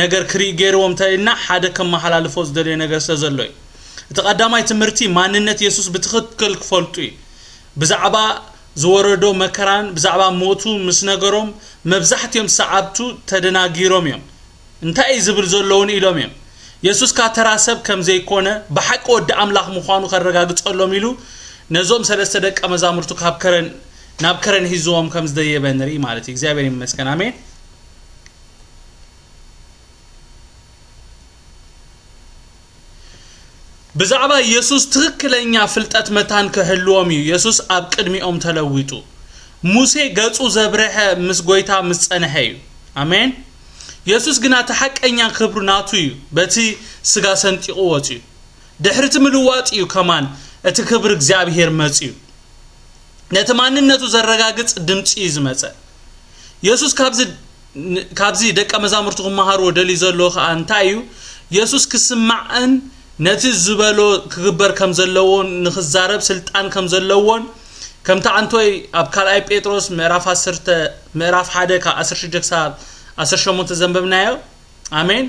ነገር ክርኢ ገይርዎም እንተኢልና፣ ሓደ ከመሓላልፎ ዝደልዮ ነገር ስለ ዘሎ እዩ። እቲ ቀዳማይ ትምህርቲ ማንነት የሱስ ብትኽክል ክፈልጡ እዩ። ብዛዕባ ዝወረዶ መከራን ብዛዕባ ሞቱ ምስ ነገሮም፣ መብዛሕትኦም ሰዓብቱ ተደናጊሮም እዮም። "እንታይ እዩ ዝብል ዘሎ እውን?" ኢሎም እዮም። የሱስ ከኣ ተራ ሰብ ከም ዘይኮነ፣ ብሓቂ ወዲ ኣምላኽ ምዃኑ ከረጋግጸሎም ኢሉ፣ ነዞም ሰለስተ ደቀ መዛሙርቱ ካብ ከረን፣ ናብ ከረን ሒዝዎም ከም ዝደየበ ንርኢ ማለት እዩ። እግዚኣብሔር ይመስገን። ኣሜን። ብዛዕባ የሱስ ትኽክለኛ ፍልጠት መታን ክህልዎም እዩ። የሱስ ኣብ ቅድሚኦም ተለዊጡ። ሙሴ ገጹ ዘብርሐ ምስ ጎይታ ምስ ጸንሐ እዩ። ኣሜን። የሱስ ግና እቲ ሓቀኛ ክብሩ ናቱ እዩ። በቲ ስጋ ሰንጢቑ ወጽዩ። ድሕሪ እቲ ምልዋጥ እዩ ከማን እቲ ክብሪ እግዚኣብሔር መጽዩ። ነቲ ማንነቱ ዘረጋግጽ ድምጺ እዩ ዝመጸ። የሱስ ካብዚ፣ ን-፣ ካብዚ ደቀ መዛሙርቱ ክመሃርዎ ደልዩ ዘሎ ከኣ እንታይ እዩ? የሱስ ክስማዕን ነቲ ዝበሎ ክግበር ከም ዘለዎን ንኽዛረብ ስልጣን ከም ዘለዎን፣ ከምቲ ኣንቶይ ኣብ ካልኣይ ጴጥሮስ ምዕራፍ ዓሰርተ፣ ምዕራፍ ሓደ ካብ ዓሰርተ ሽዱሽተ ክሳብ ዓሰርተ ሸሞንተ ዘንበብናዮ። ኣሜን።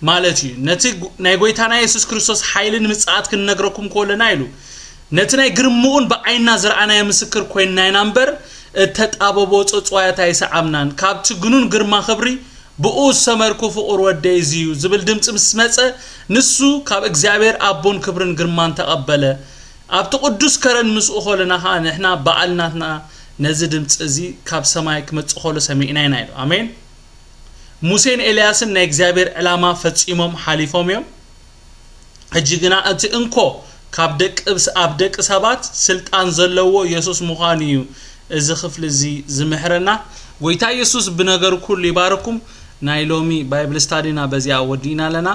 ማለት እዩ። ነቲ ጉ-፣ ናይ ጎይታና የሱስ ክርስቶስ ሓይሊ ንምጽኣት ክንነግረኩም ከለና ኢሉ፣ ነቲ ናይ ግርምኡን ብዓይንና ዝረኣናዮ ምስክር ኮይንና ኢና እምበር፣ እተጣበቦ ጽጽዋያት ኣይሰዓብናን። ካብቲ ግኑን ግርማ ክብሪ፣ "ብኡ ዝሰመርኩ ፍቑር ወደይ እዚ እዩ" ዝብል ድምጺ ምስ መጸ፣ ንሱ ካብ እግዚኣብሔር ኣቦን ክብርን ግርማን ተቐበለ። ኣብቲ ቅዱስ ከረን ምስኡ ከለና ኸኣ፣ ንሕና ባዕልናትና ነዚ ድምጺ እዚ ካብ ሰማይ ክመጽእ ከሎ ሰሚዕና ኢና ኢሉ። ኣሜን። ሙሴን ኤልያስን ናይ እግዚኣብሔር ዕላማ ፈጺሞም ሓሊፎም እዮም። ሕጂ ግና እቲ እንኮ ካብ ደቂ፣ ኣብ ደቂ ሰባት ስልጣን ዘለዎ የሱስ ምዃኑ እዩ እዚ ክፍሊ እዚ ዝምሕረና። ጎይታ የሱስ ብነገር ኩሉ ይባርኩም። ናይ ሎሚ ባይብል ስታዲና በዚኣ ወዲእና ኣለና።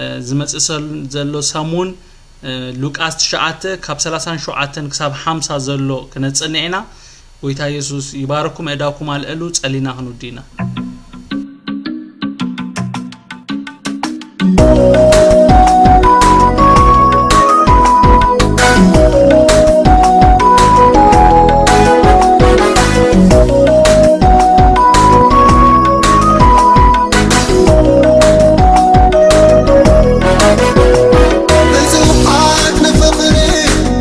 እ፣ ዝመጽእ ሰል-፣ ዘሎ ሰሙን፣ እ፣ ሉቃስ ትሽዓተ ካብ ሰላሳን ሸውዓተን ክሳብ ሓምሳ ዘሎ ክነጽንዕ ኢና። ጎይታ የሱስ ይባርኩም። ኣእዳውኩም ኣልዕሉ፣ ጸሊና ክንውዲ ኢና። ብዙሓት ንፍቕሪ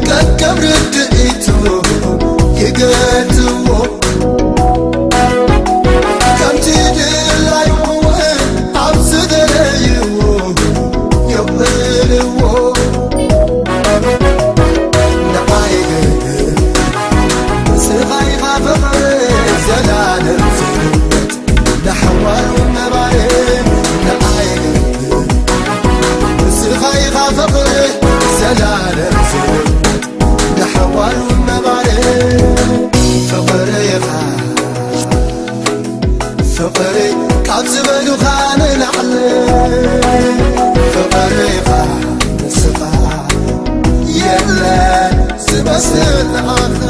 ከከም ርድኢቱ ይገልጽዎ፣ ከምቲ ድላዩ እውን ኣብ ዝደለይዎ የቕብልዎ። ንዓይ ግን ንስኻ ኢኻ ፍቕሪ ዘላለም ዝህይወት፣ ንሓዋሩ ነባሪ። ንዓይ ግን ንስኻ ኢኻ ፍቕሪ ዘላለም ዝህይወት፣ ንሓዋሩ ነባሪ። ፍቕሪ ኢኻ ፍቕሪ ካብ ዝበሉኻ ንላዕሊ፣ ፍቕሪ ኢኻ ንስኻ፣ የለን ዝመስል ንዓኻ።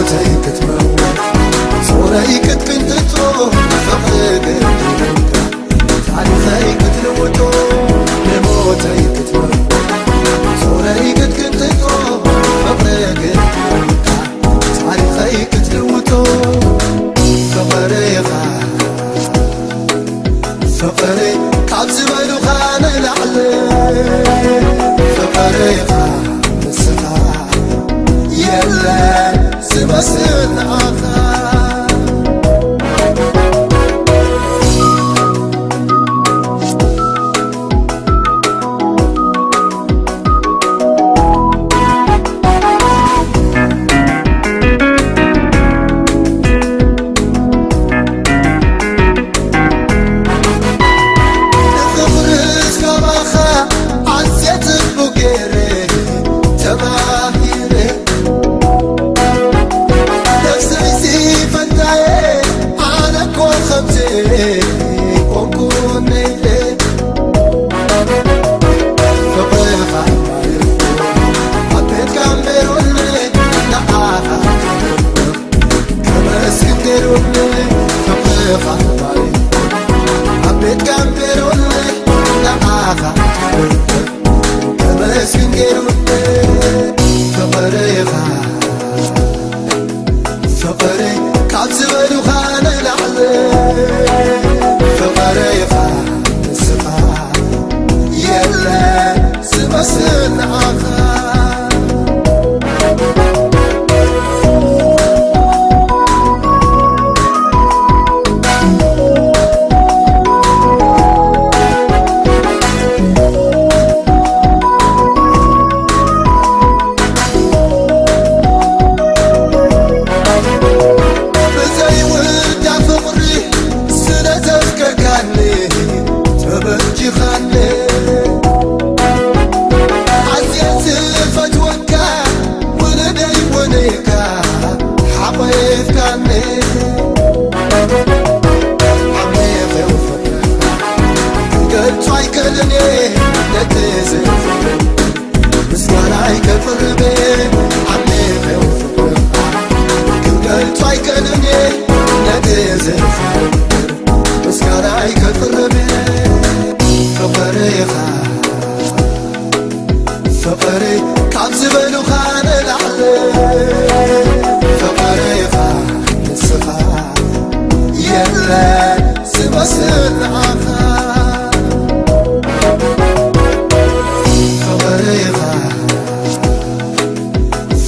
ሞተይ ክትመውት ጾረይ ክትቅንጥጦ ፍቕሪ ገዲሉካ ታሪኸይ ክትልውጦ ንሞተይ ክትመውት ጾረይ ክትቅንጥጦ ፍቕሪ ገዲሉካ ታሪኸይ ክትልውጦ ፍቕሪ ኢኻ ፍቕሪ ካብ ዝበሉኻ ንላዕሊ ፍቕሪ ኢኻ ንስኻ የለ ዝመስል ንኣኻ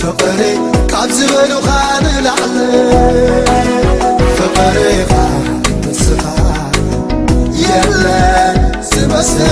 ፍቕሪ ካብ ዝበሉኻ ንላዕሊ ፍቕሪ ኢኻ ንስኻ የለ ዝመስል ንኣኻ